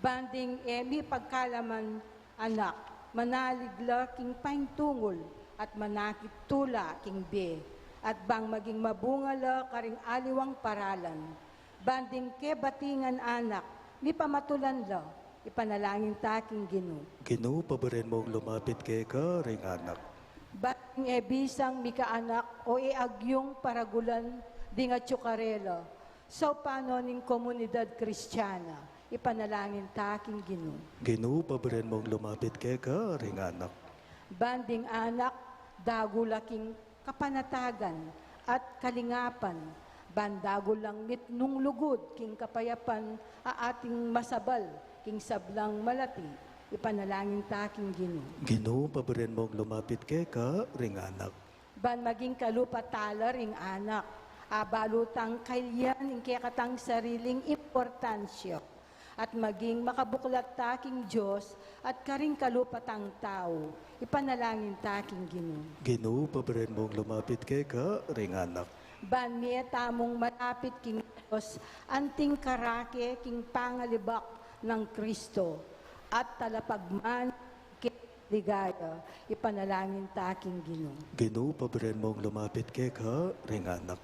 Ban ding e mipagkalaman anak, manalig la king paintungul, at manakit tula king bie, at bang maging mabunga la karing aliwang paralan. Ban ding kebatingan anak, mipamatulan la, ipanalangin ta king Ginu. Ginu, paburen mung lumapit keka ring anak. Ban ding e bisang mikaanak o e agyung paragulan ding atyu karela, saupan no ning komunidad Kristiana, ipanalangin ta king Ginu. Ginu, paburen mung lumapit keka ring anak. Ban ding anak, dagul la king kapanatagan at kalingapan, ban dagul lang mitmung lugud king kapayapan a ating masabal king sablang malati, ipanalangin ta king Ginu. Ginu, paburen mung lumapit keka ring anak. Ban maging kalupa tala ring anak, abalu tang kailian ing kekatang sariling importansya, at maging makabuklat ta king Dios at karing kalupa tang tau, ipanalangin ta king Ginu. Ginu, paburen mung lumapit keka ring anak. Ban mie tamung malapit king Dios, anting karake king pangalibak nang Kristo, at talapagman king ligaya, ipanalangin ta king Ginu. Ginu, paburen mung lumapit keka ring anak.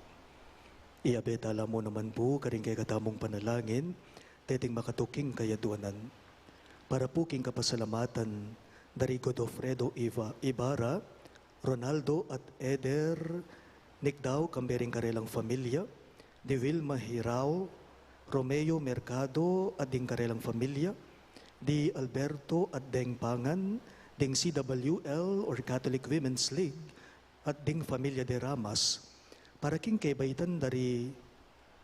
Iabe tala mu naman pu karing kekatamung panalangin deting makatuking kayadwanan. Para pu king kapasalamatan da ri Godofredo Iva-, Ibarra, Ronaldo at Eder Nicdao, kambe ring karelang familia, di Wilma Hirao, Romeo Mercado at ding karelang familia, di Alberto at Deng Pangan, ding C W L or Catholic Women's League, at ding familia de Ramas, para king kebaitan da ri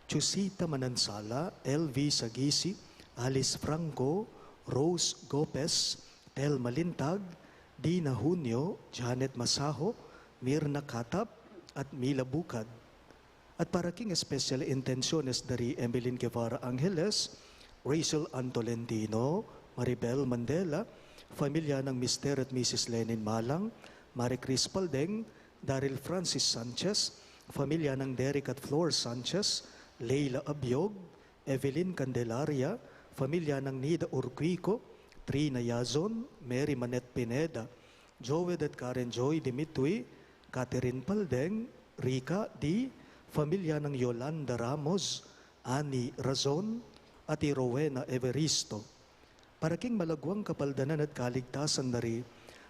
Chusita Manansala, L V Sagisi, Alice Franco, Rose Gopez, Tel Malintag, Dina Junio, Janet Masaho, Mirna Katap, at Mila Bukad. At para king special intenciones da ri Emeline Guevara Angeles, Rachel Antolentino, Maribel Mandela, familia nang Mister at Missus Lenin Malang, Marie Chris Paldeng, Daryl Francis Sanchez, familia nang Derek at Flor Sanchez, Leila Abiog, Evelyn Candelaria, familia nang Nida Urquico, Trina Yazon, Mary Manette Pineda, Joed at Karen Joy Dimitri, Catherine Paldeng, Rica D, familia nang Yolanda Ramos, Annie Razon, at i Rowena Everisto. Para king malagwang kapaldanan at kaligtasan da ri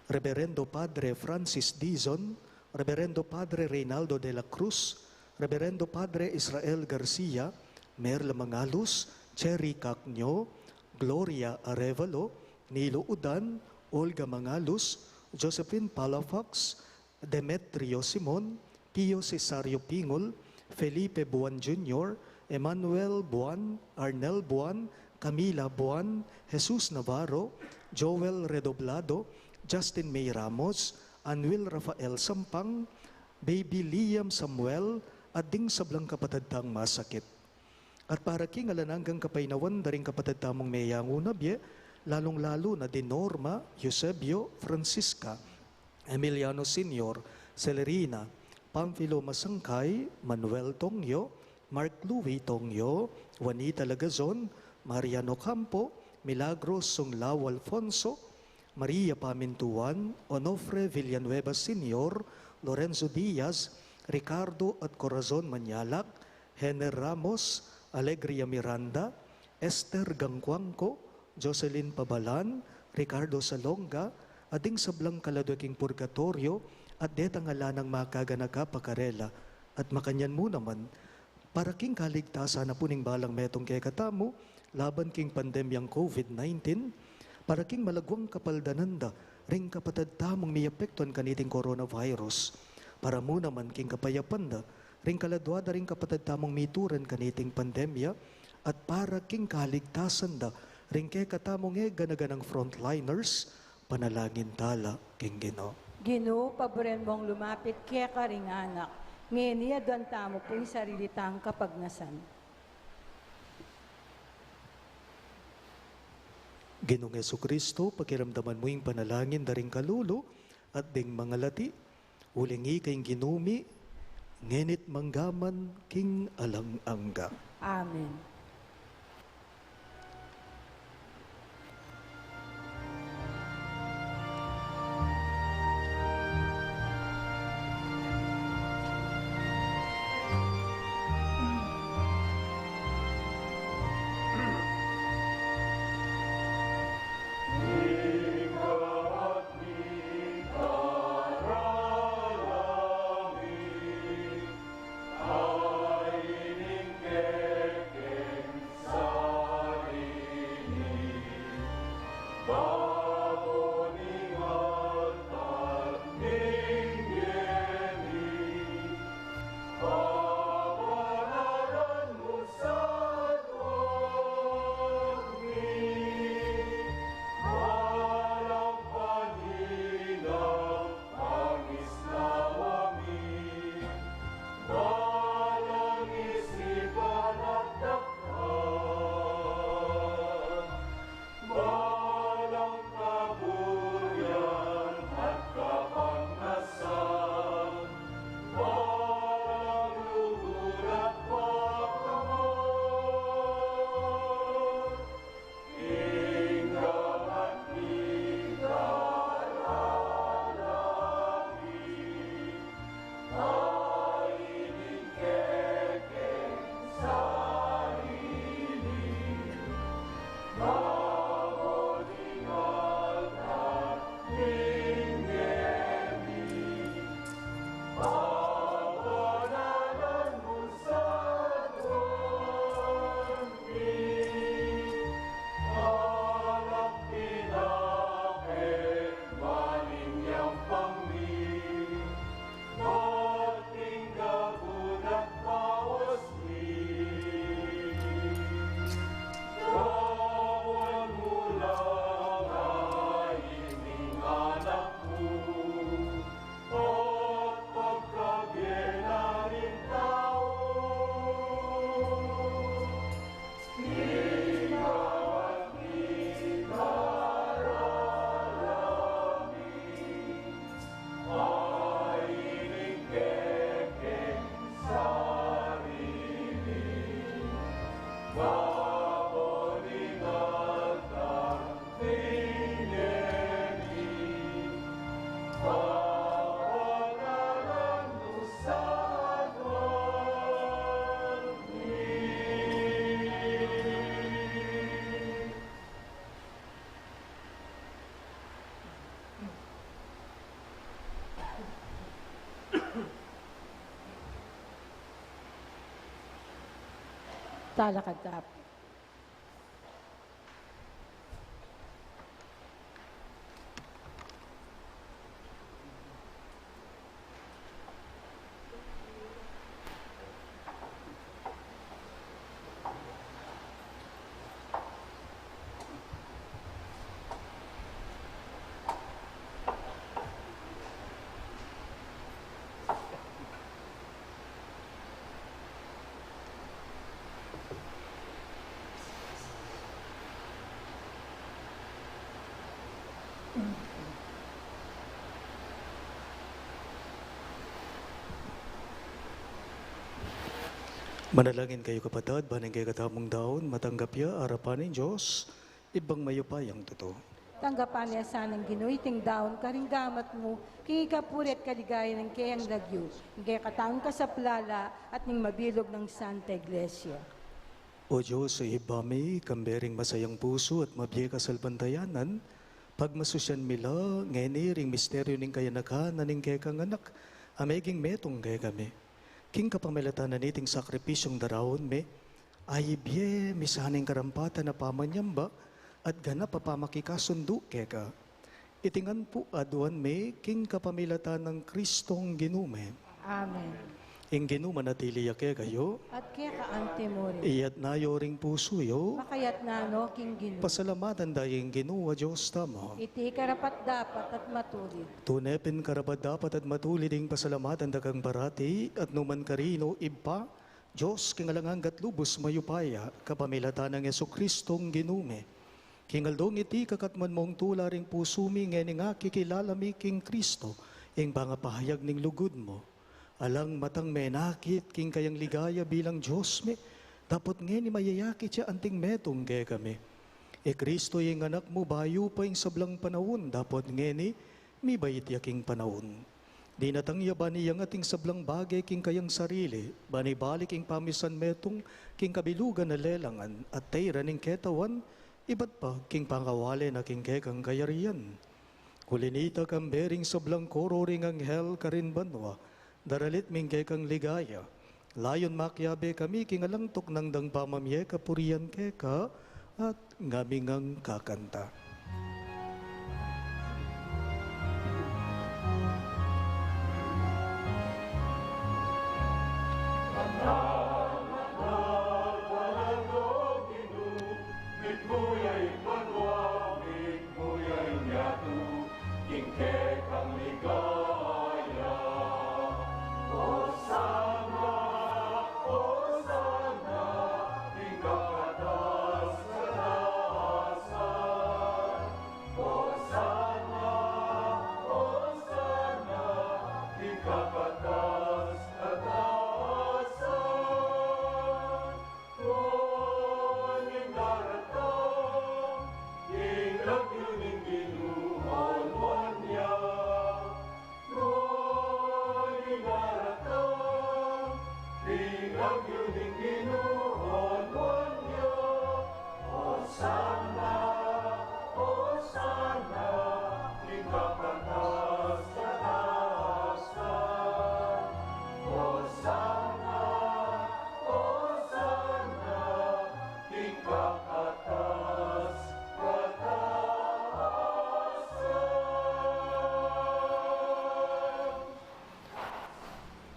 Reberendo Padre Francis Dizon, Reberendo Padre Reynaldo de la Cruz, Reberendo Padre Israel Garcia, Merla Mangalus, Cherry Cacño, Gloria Arevalo, Nilo Udan, Olga Mangalus, Josephine Palafox, Demetrio Simon, Pio Cesario Pingol, Felipe Buan Junior, Emmanuel Buan, Arnel Buan, Camila Buan, Jesus Navarro, Joel Redoblado, Justin May Ramos, Anwil Rafael Sampang, Baby Liam Samuel, at ding sablang kapatad tang masakit. At para king alang anggang kapaynawan da ring kapatad tamung meyanguna bie, lalung-lalu na di Norma, Eusebio, Francisca, Emiliano Senior, Celerina, Pamfilo Masangkay, Manuel Tongyo, Mark Louis Tongyo, Juanita Lagazon, Mariano Campo, Milagros Sunglao Alfonso, Maria Pamintuan, Onofre Villanueva Senior, Lorenzo Diaz, Ricardo at Corazon Mañalak, Hener Ramos, Alegria Miranda, Esther Gangcuangco, Jocelyn Pabalan, Ricardo Salonga, at ding sablang kaladwa king purgatoryo, at detang ala nang makaganaka pa karela, at makanyan mu naman, para king kaligtasan na pu ning balang metung kekatamu, laban king pandemyang COVID nineteen, para king malagwang kapaldanan da ring kapatad tamung miapektuan kaniting coronavirus, para mu naman king kapayapan da ring kaladwa da ring kapatad tamung mituran kaniting pandemya, at para king kaligtasan da ring kekatamung e gana-ganang frontliners, panalangin tala king Ginu. Ginu, paburen mung lumapit keka ring anak, ngeni aduan tamu pu ing sarili tang kapagnasan. Ginung Jesucristo, pakiramdaman mu ing panalangin da ring kalulu at ding mangalati, uling ika ing Ginu mi, ngeni't mangga man king alang angga. Amen. Talakad ta pu. Manalangin kayu, kapatad, ban ing kekatamung daun matanggap ya arapan ning Dios, Ibpang mayupayang tutu. Tanggapan na sana ning Ginu iting daun karing gamat mu, king ikapuri at kaligayan ning keyang lagyu, king kekatamung kasaplalan at ning mabilug nang Santa Iglesia. O Dios, Ibpa mi, kambe ring masayang pusu at mabie kasalpantayanan, pagmasusyan mi la ngeni ring misteryu ning kayanakan na ning kekang Anak, a meging metung kekami. King kapamilatan na niting sakripisyung daraun mi, aibie mi sana ing karampatan a pamanyamba at ganap a pamakikasundu keka. Iti ngan pu aduan mi king kapamilatan nang Kristong Ginu mi. Amen. Ing Ginu manatili ya kekayu. At keka antimurin. Iyatas yu ring pusu yu. Makayatas no king Ginu. Pasalamatan da ing Ginu a Dios tamu. Iti karapat-dapat at matulid. Tune pin karapat-dapat at matulid ing pasalamatan da kang parati at nukarin man, Ibpa, Dios king alang angga at lubus mayupaya, kapamilatan nang Jesukristong Ginu mi. King aldong iti kakatmuan mung tula ring pusu mi, ngeni akikilala mi king Kristo, ing pangapahayag ning lugud mu. Alang matang menakit king kayang ligaya bilang Dios mi, dapot ngeni mayayakit ya anting metung kekami. I Kristo ing Anak mu bayu pa ing sablang panaun, dapot ngeni mibait ya king panaun. Dinatang ya ban iyangat ing sablang bage king kayang sarili, ban ibalik ing pamisan metung king kabilugan a lelangan, at tairan ing ketawan, ibat pa king pangawale na king kekang kayarian. Uli nita, kambe ring sablang koro ring anghel karin banua, daralit mi ing kekang ligaya. Layun makiabe kami king alang tuknang dang pamamie kapurian keka, at ngami ngang kakanta.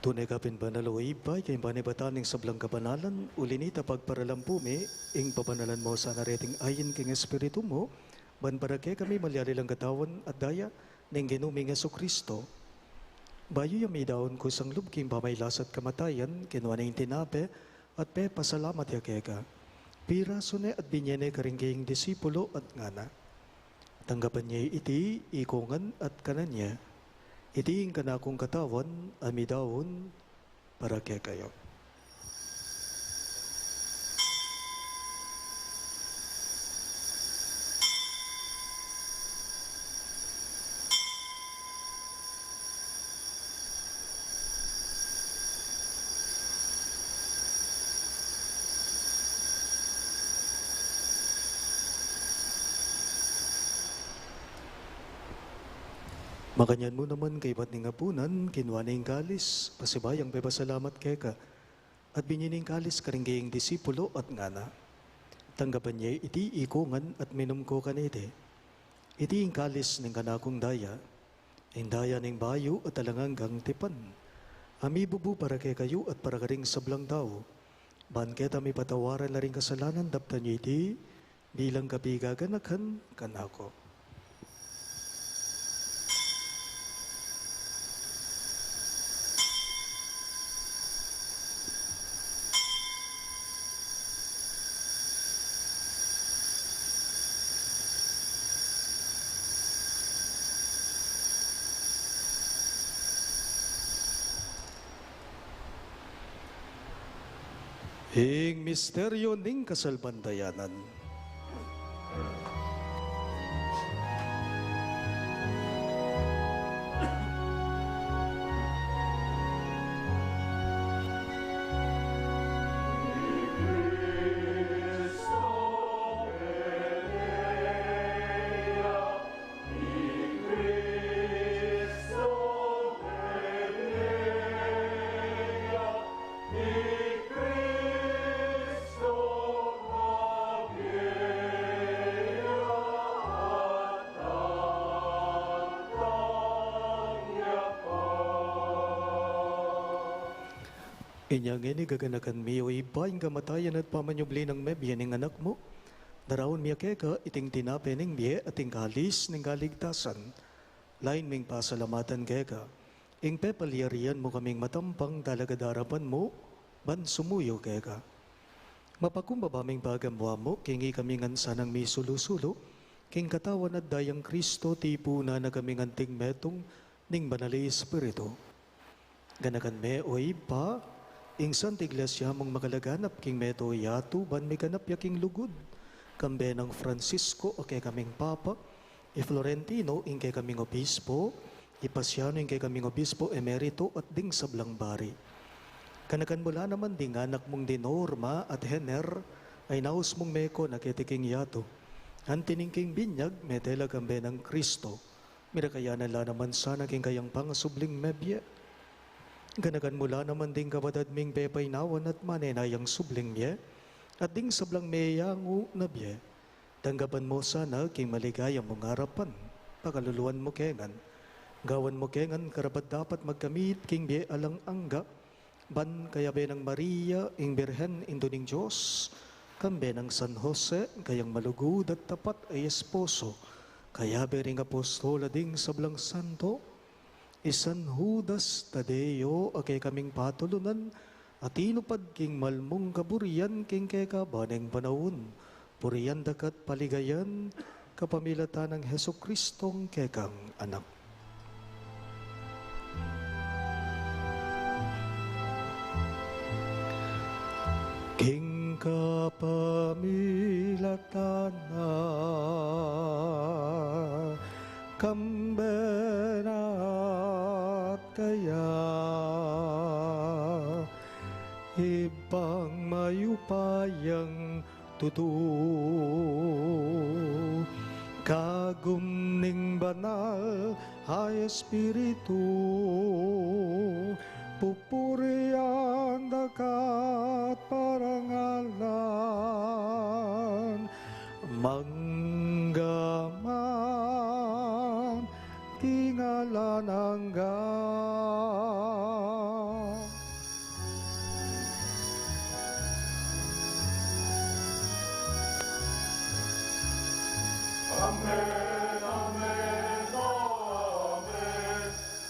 Tune ka pin banal, o Ibpa, ika ing panibatan ning sablang kabanalan, uli nita pagparalan pu mi ing pabanalan mu sana reting ain king Espiritu mu, ban para kekami malyari lang katawan at daya ning Ginu ming Jesucristo. Bayu ya midaun kusang lub king pamagkasakit at kamatayan, kinua ne ing tinape, at pepasalamat ya keka. Pirasu ne at binye ne karing kayang disipulo at ngana: Tanggapan ye iti ikongan at kanan ye. Iti ing kanakung katawan a midaun para kekayu. Makanyan mu naman kaybat ning apunan, kinua ne ing kalis, pasibayu yang pepasalamat keka. At binye ne ing kalis karing kayang disipulo at ngana: Tanggapan ye iti ikongan at minum ko kaniti. Iti ing kalis ning kanakung daya, ing daya ning bayu at alang anggang tipan, a mibubu para kekayu at para karing sablang tau, ban keta mipatawaran la ring kasalanan. Daptan ye iti bilang kapigaganakan kanaku. Ing misteryo ning kasalpantayanan. Inya ngeni, gaganakan mi, o Ibpa, ing kamatayan at pamanyubli nang mebie ning Anak mu, daraun mi keka iting tinape ning bie at ing kalis ning kaligtasan. Lain ming pasalamatan keka ing pepalyarian mu kaming matampang talagad arapan mu ban sumuyu keka. Mapakumbaba ming pagamuan mu king ikami ngan sanang misulu-sulu king katawan at dayang Kristo, tipunan na kaming anting metung ning Banal a Espiritu. Ganakan me, o Ibpa, ing Santa Iglesia mung makalaganap king meto yatu ban miganap ya king lugud, kambe nang Francisco a kekaming Papa, i Florentino ing kekaming Obispo, i Pasiano ing kekaming Obispo Emerito at ding sablang bari. Ganakan mu la naman ding anak mung di Norma at Hener a inaus mung meko na keti king yatu. Anti ning king binyag, mete la kambe nang Kristo. Mirakayanan la naman sana king kayang pangasubling mebie. Ganakan mu la naman ding kapatad ming pepainawan at manenayang subling mie, at ding sablang meyangu na bie. Tanggapan mu sana king maligaya mung arapan. Pakaluluan mu ke ngan. Gawan mu ke ngan karapat-dapat magkamit king bie alang angga, ban kayabe nang Maria, ing Birhen, Indu ning Dios, kambe nang San Jose, kayang malugud at tapat a esposo, kayabe ring apostol a ding sablang santo, i San Judas Tadeo a kekaming patulunan, a tinupad king malmung kaburian king kekaban ning panaun, purian da ka at paligayan, kapamilatan nang Jesucristong kekang Anak. King kapamilatan na, kambe na at kaya, Ibpang mayupayang tutu, kagum ning Banal a Espiritu, pupurian da ka at parangalan, mangga man king alang angga. Amen, amen, amen,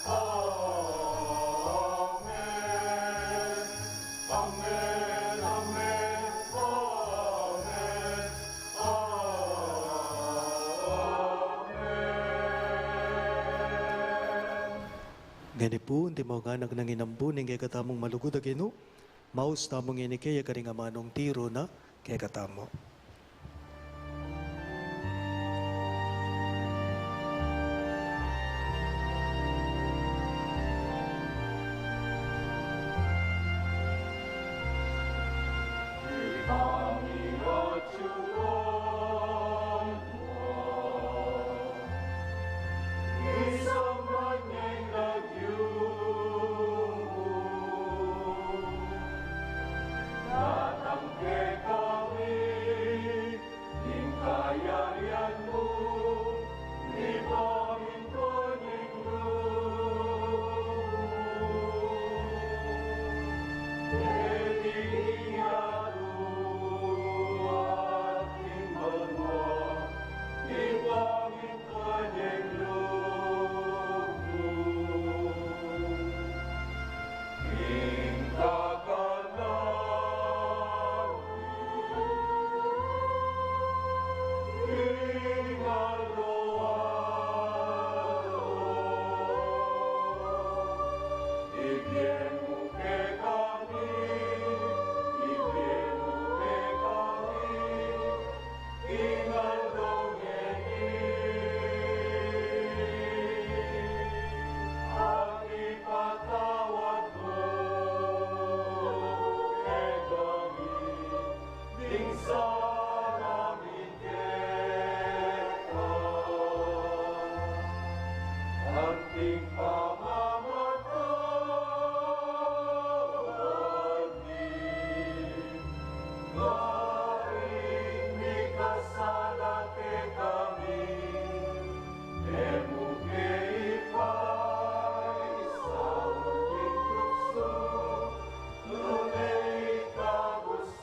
amen. Amen, amen, amen, amen. Ngeni pu, antimong anak nang inambu ning kekatamung malugud a Ginu, maus tamu ngeni kaya karing amanung tiru na kekatamu. Ibie mu kekami, ibie mu kekami, ing aldo ngeni. At ipatawad mu kekami ding sala mi keka, anting pamamatawad mi karing mikasala kekami. E mu ke ipaisaul king tuksu, nune ikabus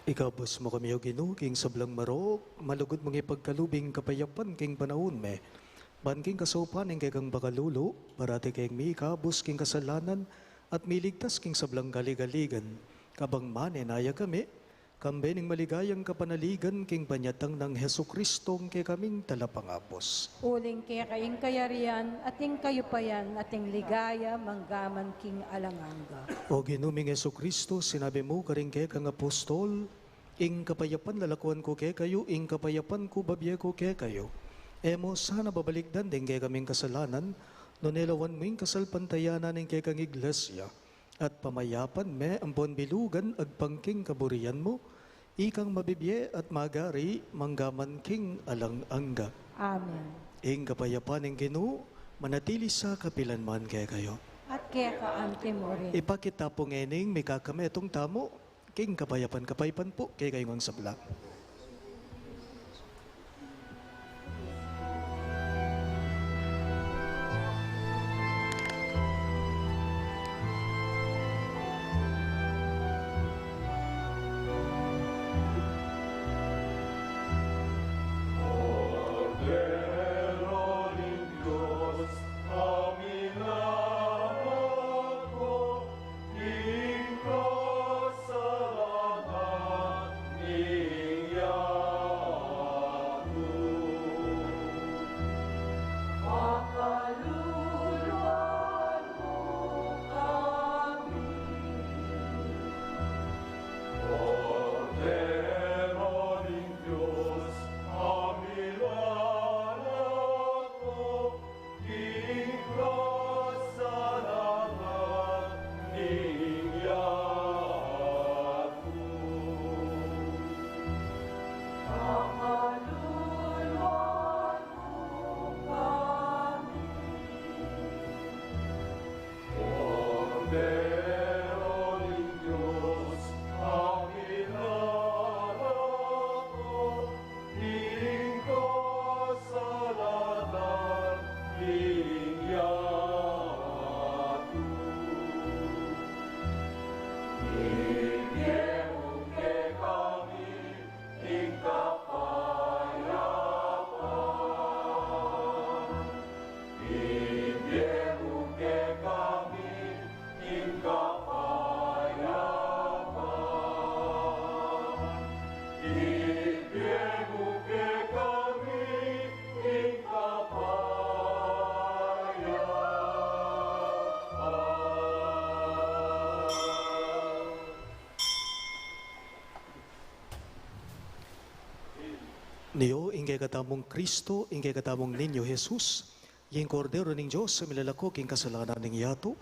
Ikabus mu kami, O Ginu, king sablang marok, malugud mung ipagkalub ing kapayapan king panaun mi. Ban king kasaupan ning kekang pakalulu, parati keng mikabus king kasalanan, at miligtas king sablang kaligaligan. Kabang manenaya kami, kambe ning maligayang kapanaligan king panyatang nang Jesucristo, ing kekaming Talapangabus. Uling keka ing kayarian, at ing kayupayan, at ing ligaya, manggaman king alang angga. O Ginu ming Jesucristo, sinabi mu karing kekang apostol, ing kapayapan lalakuan ku kekayu, ing kapayapan ku babie ku kekayu. E mu sana babalikdan ding kekaming kasalanan, nune lawan mu ing kasalpantayanan ning kekang Iglesia. At pamayapan me ampon bilugan agpang king kaburian mu, ikang mabibie at magari manggaman king alang angga. Amen. Ing kapayapan ning Ginu, manatili sa kapilan man kekayu. At keka anti mu rin. Ipakit ta pu ngening mikakametung tamu, king kapayapan, kapayapan pu kekayu ngang sabla. Ing kasalanan ning yatu. Pakaluluan mu kami. Kordero ning Dios, a milalako king kasalanan ning yatu. Pakaluluan mu kami. Kordero ning Dios, a milalako king kasalanan ning yatu. Ibie mu kekami ing kapayapan. Ibie mu kekami ing kapayapan. Ibie mu kekami ing kapayapan. Nio, ing kekatamung Kristo, ing kekatamung Niño Jesus, ing Kordero ning Dios a milalako king kasalanan ning yatu,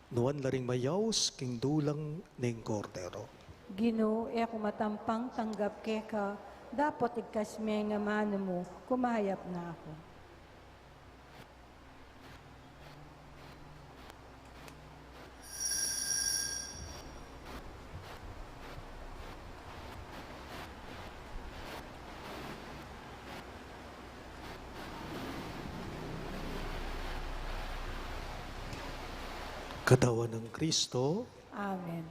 nuan la ring mayaus king dulang ning Kordero. Ginu, e ku matampang tanggap keka, dapot igkas me ing amanu mu, kumayap na ku. Katawan nang Kristo. Amen.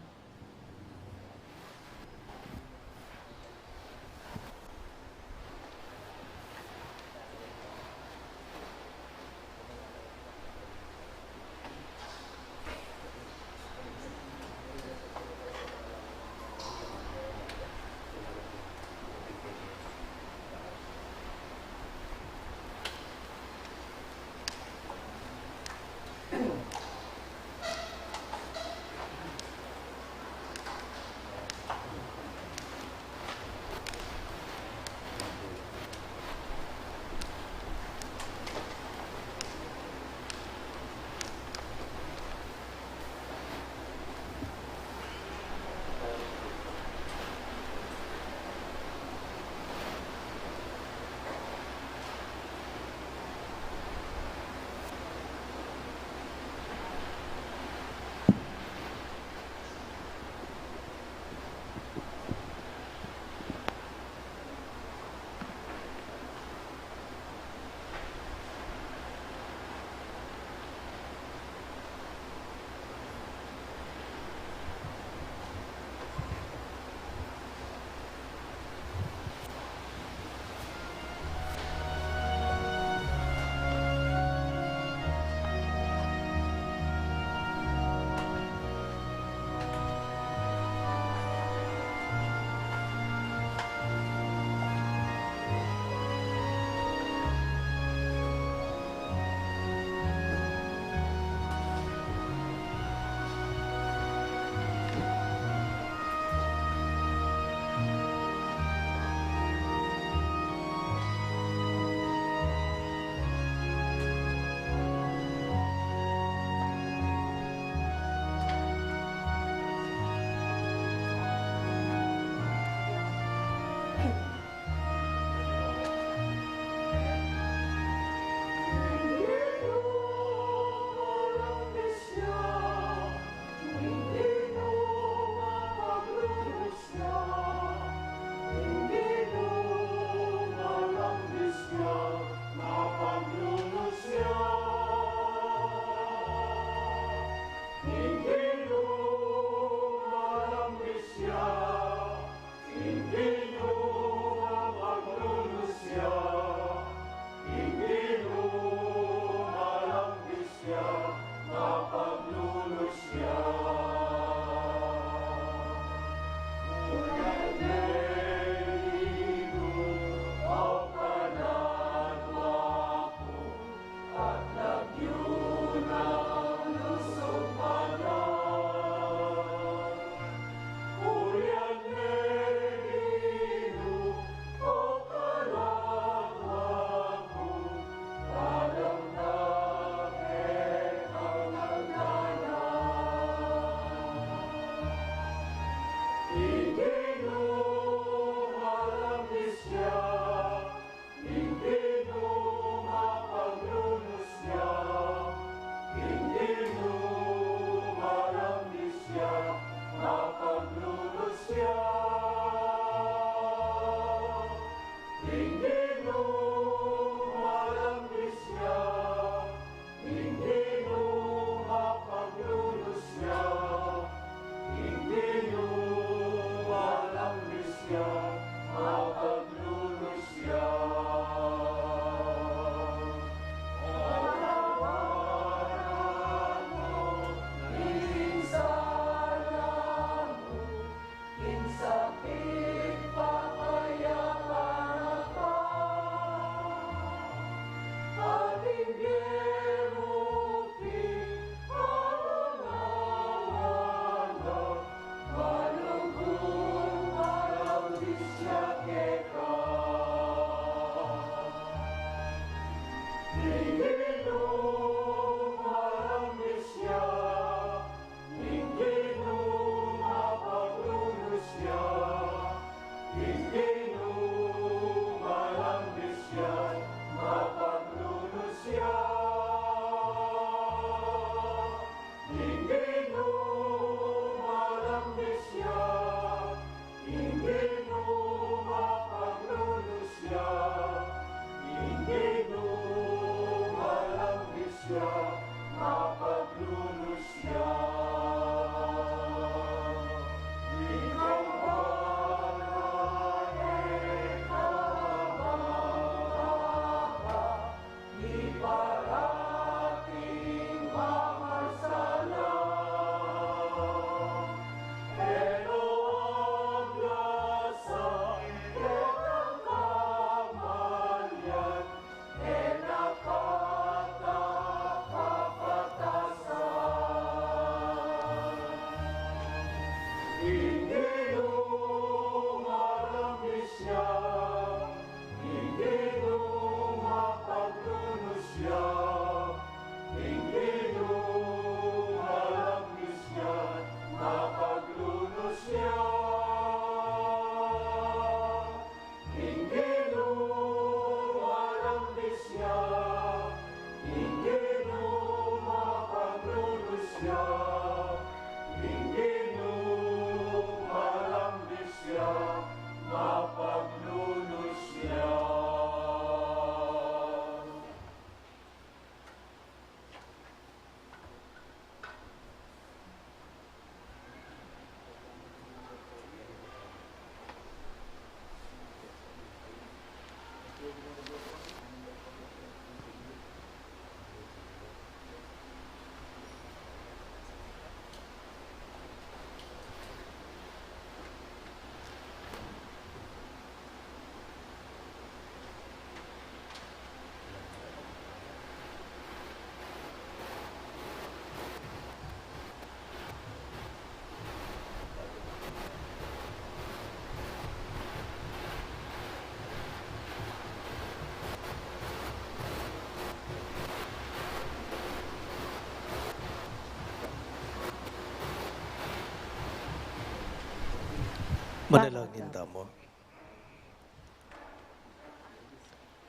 Manalangin tamu.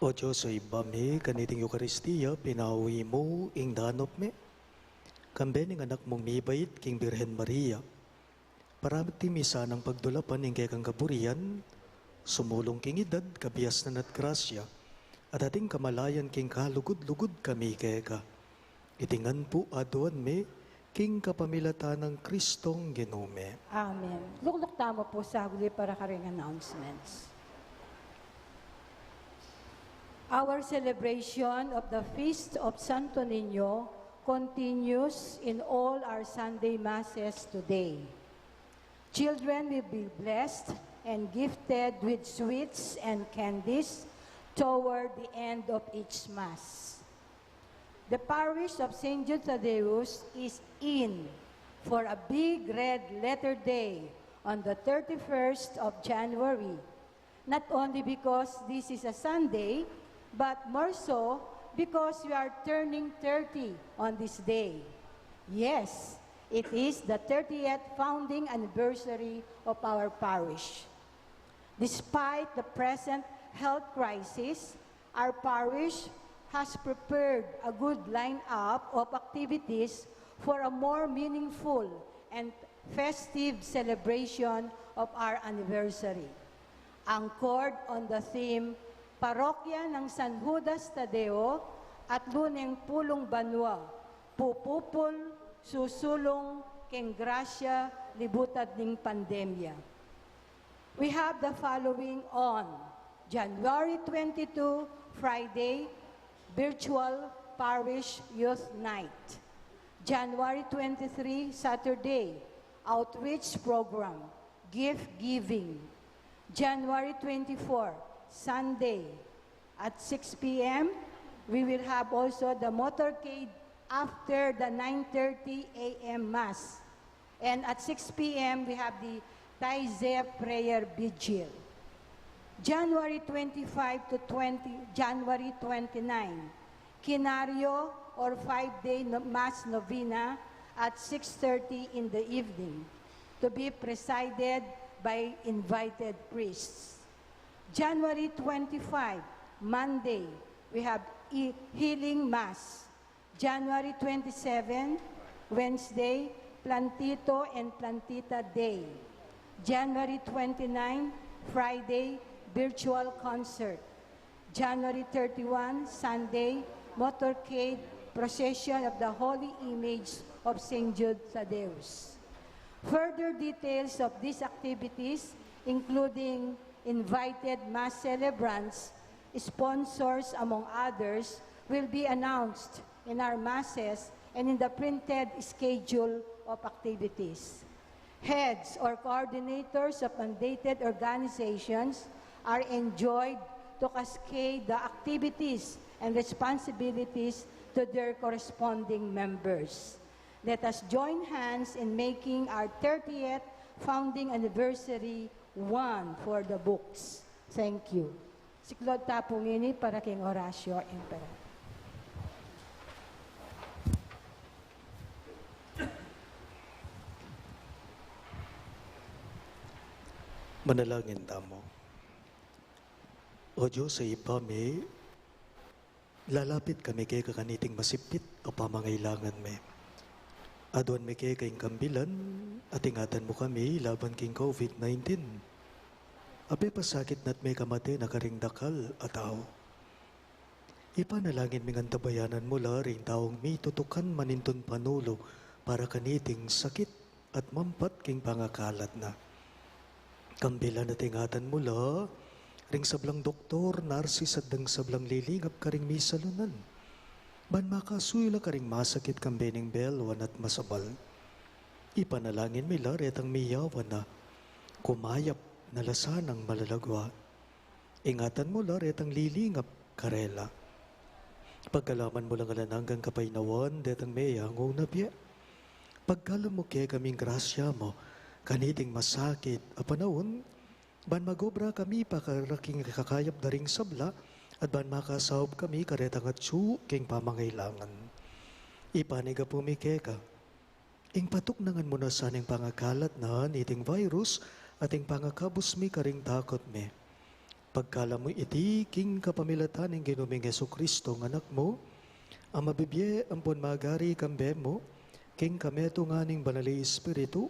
O Dios, o Ibpa mi, kaniting Eukaristia, pinawi mu ing danup mi. Kambe ning anak mung mibait, king Birhen Maria. Parati mi sanang pagdulapan ing kekang kaburian, sumulung king edad, kabiasnan at grasya, at ating kamalayan king kalugud-lugud kami keka. Iti ngan pu aduan mi, king kapamilatan nang Kristong Ginu mi. Amen. Lukluk tamu pu saglit para karing announcements. Our celebration of the Feast of Santo Niño continues in all our Sunday Masses today. Children will be blessed and gifted with sweets and candies toward the end of each Mass. The parish of Saint Jude Thaddeus is in for a big red letter day on the thirty-first of January, not only because this is a Sunday, but more so because we are turning thirty on this day. Yes, it is the thirtieth founding anniversary of our parish. Despite the present health crisis, our parish has prepared a good lineup of activities for a more meaningful and festive celebration of our anniversary. Anchored on the theme, Parokya ng San Judas Tadeo at Luneng Pulong Banwa, Pupupul, Susulung keng Grasya Libutad ning Pandemya. We have the following on January twenty-two, Friday, virtual parish youth night. January twenty-three, Saturday, outreach program, gift giving. January twenty-four, Sunday, at six p.m., we will have also the motorcade after the nine thirty a.m. Mass. And at six p.m., we have the Taizé Prayer Vigil. January twenty-five to twenty, January twenty-nine, Quinario or five-day no-, Mass Novena at six thirty in the evening, to be presided by invited priests. January twenty-five, Monday, we have e-, Healing Mass. January twenty-seven, Wednesday, Plantito and Plantita Day. January twenty-nine, Friday, virtual concert. January thirty-one, Sunday, motorcade procession of the Holy Image of Saint Jude Thaddeus. Further details of these activities, including invited Mass celebrants, sponsors, among others, will be announced in our Masses and in the printed schedule of activities. Heads or coordinators of mandated organizations are enjoined to cascade the activities and responsibilities to their corresponding members. Let us join hands in making our thirtieth founding anniversary one for the books. Thank you. Siklaud ta pu ngeni para king Oratio Imperativo. Manalangin tamu. O Dios a Ibpa mi, lalapit kami keka kaniting masipit a pamangailangan mi. Aduan mi keka ing kambilan at ingatan mu kami laban king COVID nineteen. A pepasakit na't mekamate na karing dakal a tau. Ipanalangin ming antabayanan mu la ring taung mitutukan manintun panulu para kaniting sakit at mampat king pangakalat na. Kambilan at ingatan mu la ring sablang doktor, narsis at dang sablang lilingap karing misalunan, ban makasuyu la karing masakit kambe ning belwan at masabal. Ipanalangin mi la retang miyawan na kumayap na la sanang malagwa. Ingatan mu la retang lilingap karela. Pagkalaman mu lang alang anggang kapaynawan detang meyangu na bie. Pagkalub mu kekami ing grasya mu kaniting masakit a panaun, ban mag-obra kami para king ikakayap da ring sabla, at ban makasaup kami karetang atsu king pamangailangan. Ipanyawad mi keka ing patuknangan mu na sana ing pangakalat na niting virus Ating pangakabus mi karing takut mi. Pagkalam mi iti king kapamilatan ning Ginu ming Jesucristo, nga Anak mu, a mabibie ampon magari kambe mu, king kametungan ning Banal a Espiritu,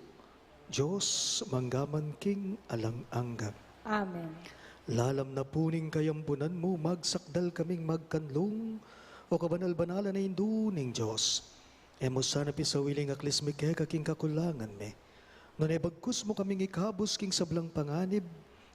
Dios, mangga man king alang angga. Amen. Lalam na pu ning kayambunan mu, magsakdal kaming magkanlung, o kabanal-banalan a Indu ning Dios. E mu sana pisawili ing aklis mi keka king kakulangan mi. Nune bagkus mu kaming ikabus king sablang panganib,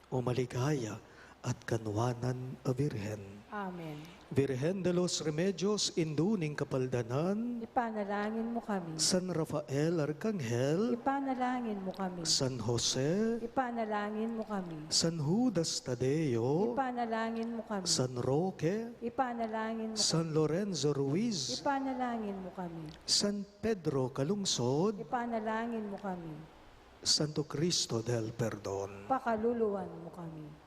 o maligaya at kanwanan a Birhen. Amen. Virgen de los Remedios, Indu ning Kapaldanan. Ipanalangin mu kami. San Rafael Arkanghel. Ipanalangin mu kami. San Jose. Ipanalangin mu kami. San Judas Tadeo. Ipanalangin mu kami. San Roque. Ipanalangin mu kami. San Lorenzo Ruiz. Ipanalangin mu kami. San Pedro Calungsod. Ipanalangin mu kami. Santo Cristo del Perdon. Pakaluluan mu kami.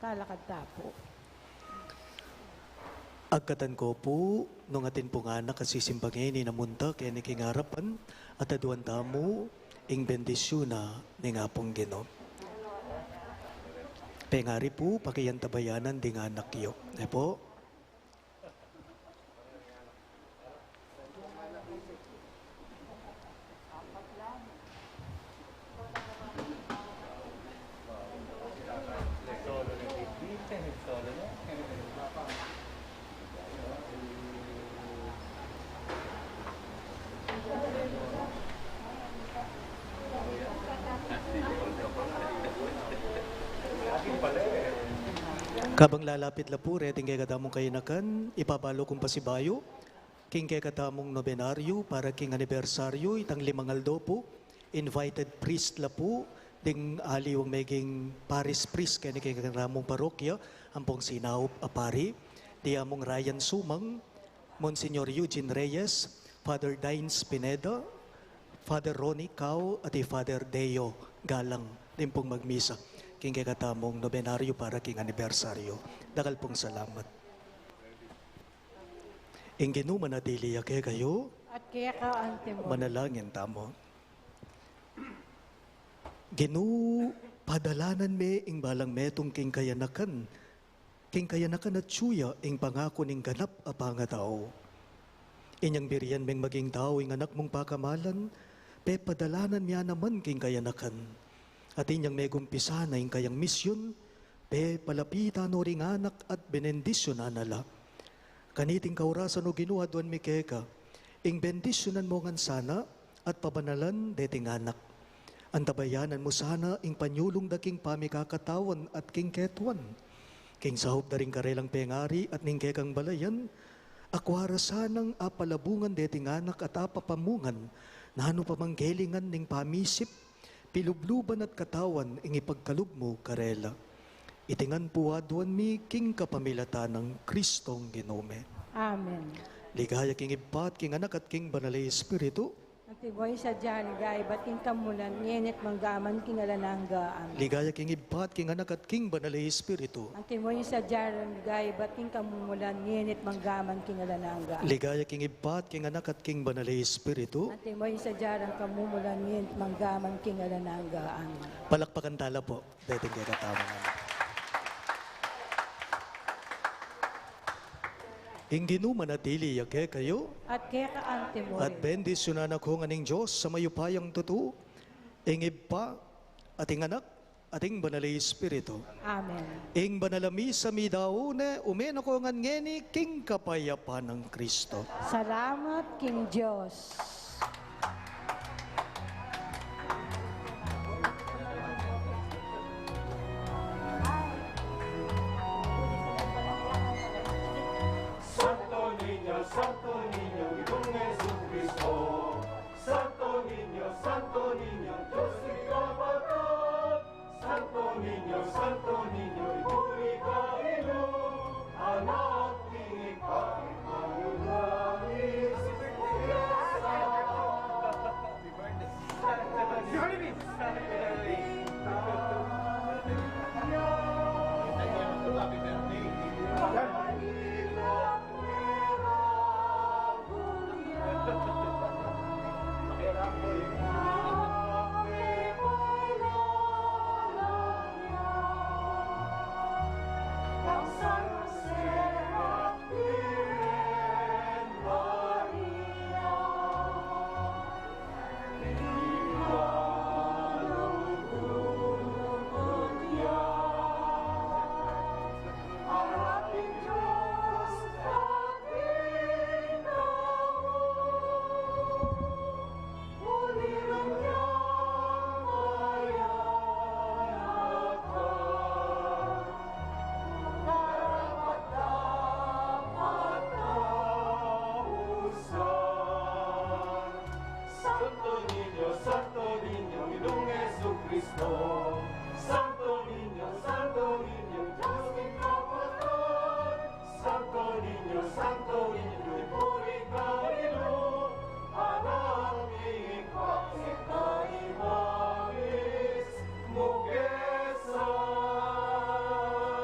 Talakad ta pu. Agkatan ko pu, nung atin pung anak a sisimba ngeni na munta keni king arapan, at aduan tamu ing bendisyun na ning Apung Ginu. Pengari pu, pakiantabayanan ding anak yu. E pu? Kabang lalapit la pu reting kekatamung kayanakan, ipabalu kung pasibayu king kekatamung nobenaryu para king anibersaryu, itang limang aldo pu, invited priest la pu, ding aliwang meging parish priest keni king kekatamung parokya, ampong sinaup a pari, di among Ryan Sumang, Monsignor Eugene Reyes, Father Dines Pineda, Father Ronnie Cao, at i Father Deo Galang, ding pung magmisa king kekatamung nobenaryu para king anibersaryu. Dakal pung salamat. Ing Ginu manatili ya kekayu. At keka antimu. Manalangin tamu. Ginu, padalanan me ing balang metung king kayanakan, king kayanakan atyu ya ing pangaku ning ganap a pangatau. Inyang birian meng maging tau ing Anak mung pakamalan, pepadalanan me ya naman king kayanakan. At inyang megumpisa na ing kayang misyun, pepalapitan no ring anak at benendisyunan na la. Kaniting kaurasan, O Ginu, aduan mi keka, ing bendisyunan mu ngan sana at pabanalan deting anak. Antabayanan mu sana ing panyulung da king pamikakatawan at king ketuan. King saup da ring karelang pengari at ning kekang balayan, akua ra sanang apalabungan deting anak at apapamungan, nanu pa mang gelingan ning pamisip, pilubluban at katawan ing ipagkalub mu karela. Iti ngan pu aduan mi king kapamilatan nang Kristong Ginu mi. Amen. Ligaya king Ibpa at king Anak at king Banal a Espiritu. Antimo ing sadya ning ligaya ibat king kamumulan, ngeni at mangga man king alang angga. Amen. Ligaya king Ibpa at king Anak at king Banal a Espiritu. Antimo ing sadya ning ligaya ibat king kamumulan, ngeni at mangga man king alang angga. Ligaya king Ibpa at king Anak at king Banal a Espiritu. Antimo ing sadya ning kamumulan, ngeni at mangga man king alang angga. Amen. Palakpakan tala pu deting kekatamung anak. Ing Ginu manatili ya kekayu. At keka antimu rin. At bendisyunan na kayu ngan ning Dios a mayupayang tutu, ing Ibpa, at ing Anak, at ing Banal a Espiritu. Amen. Ing banal a misa midaun ne, ume na kayu ngan ngeni king kapayapan nang Kristo. Salamat king Dios.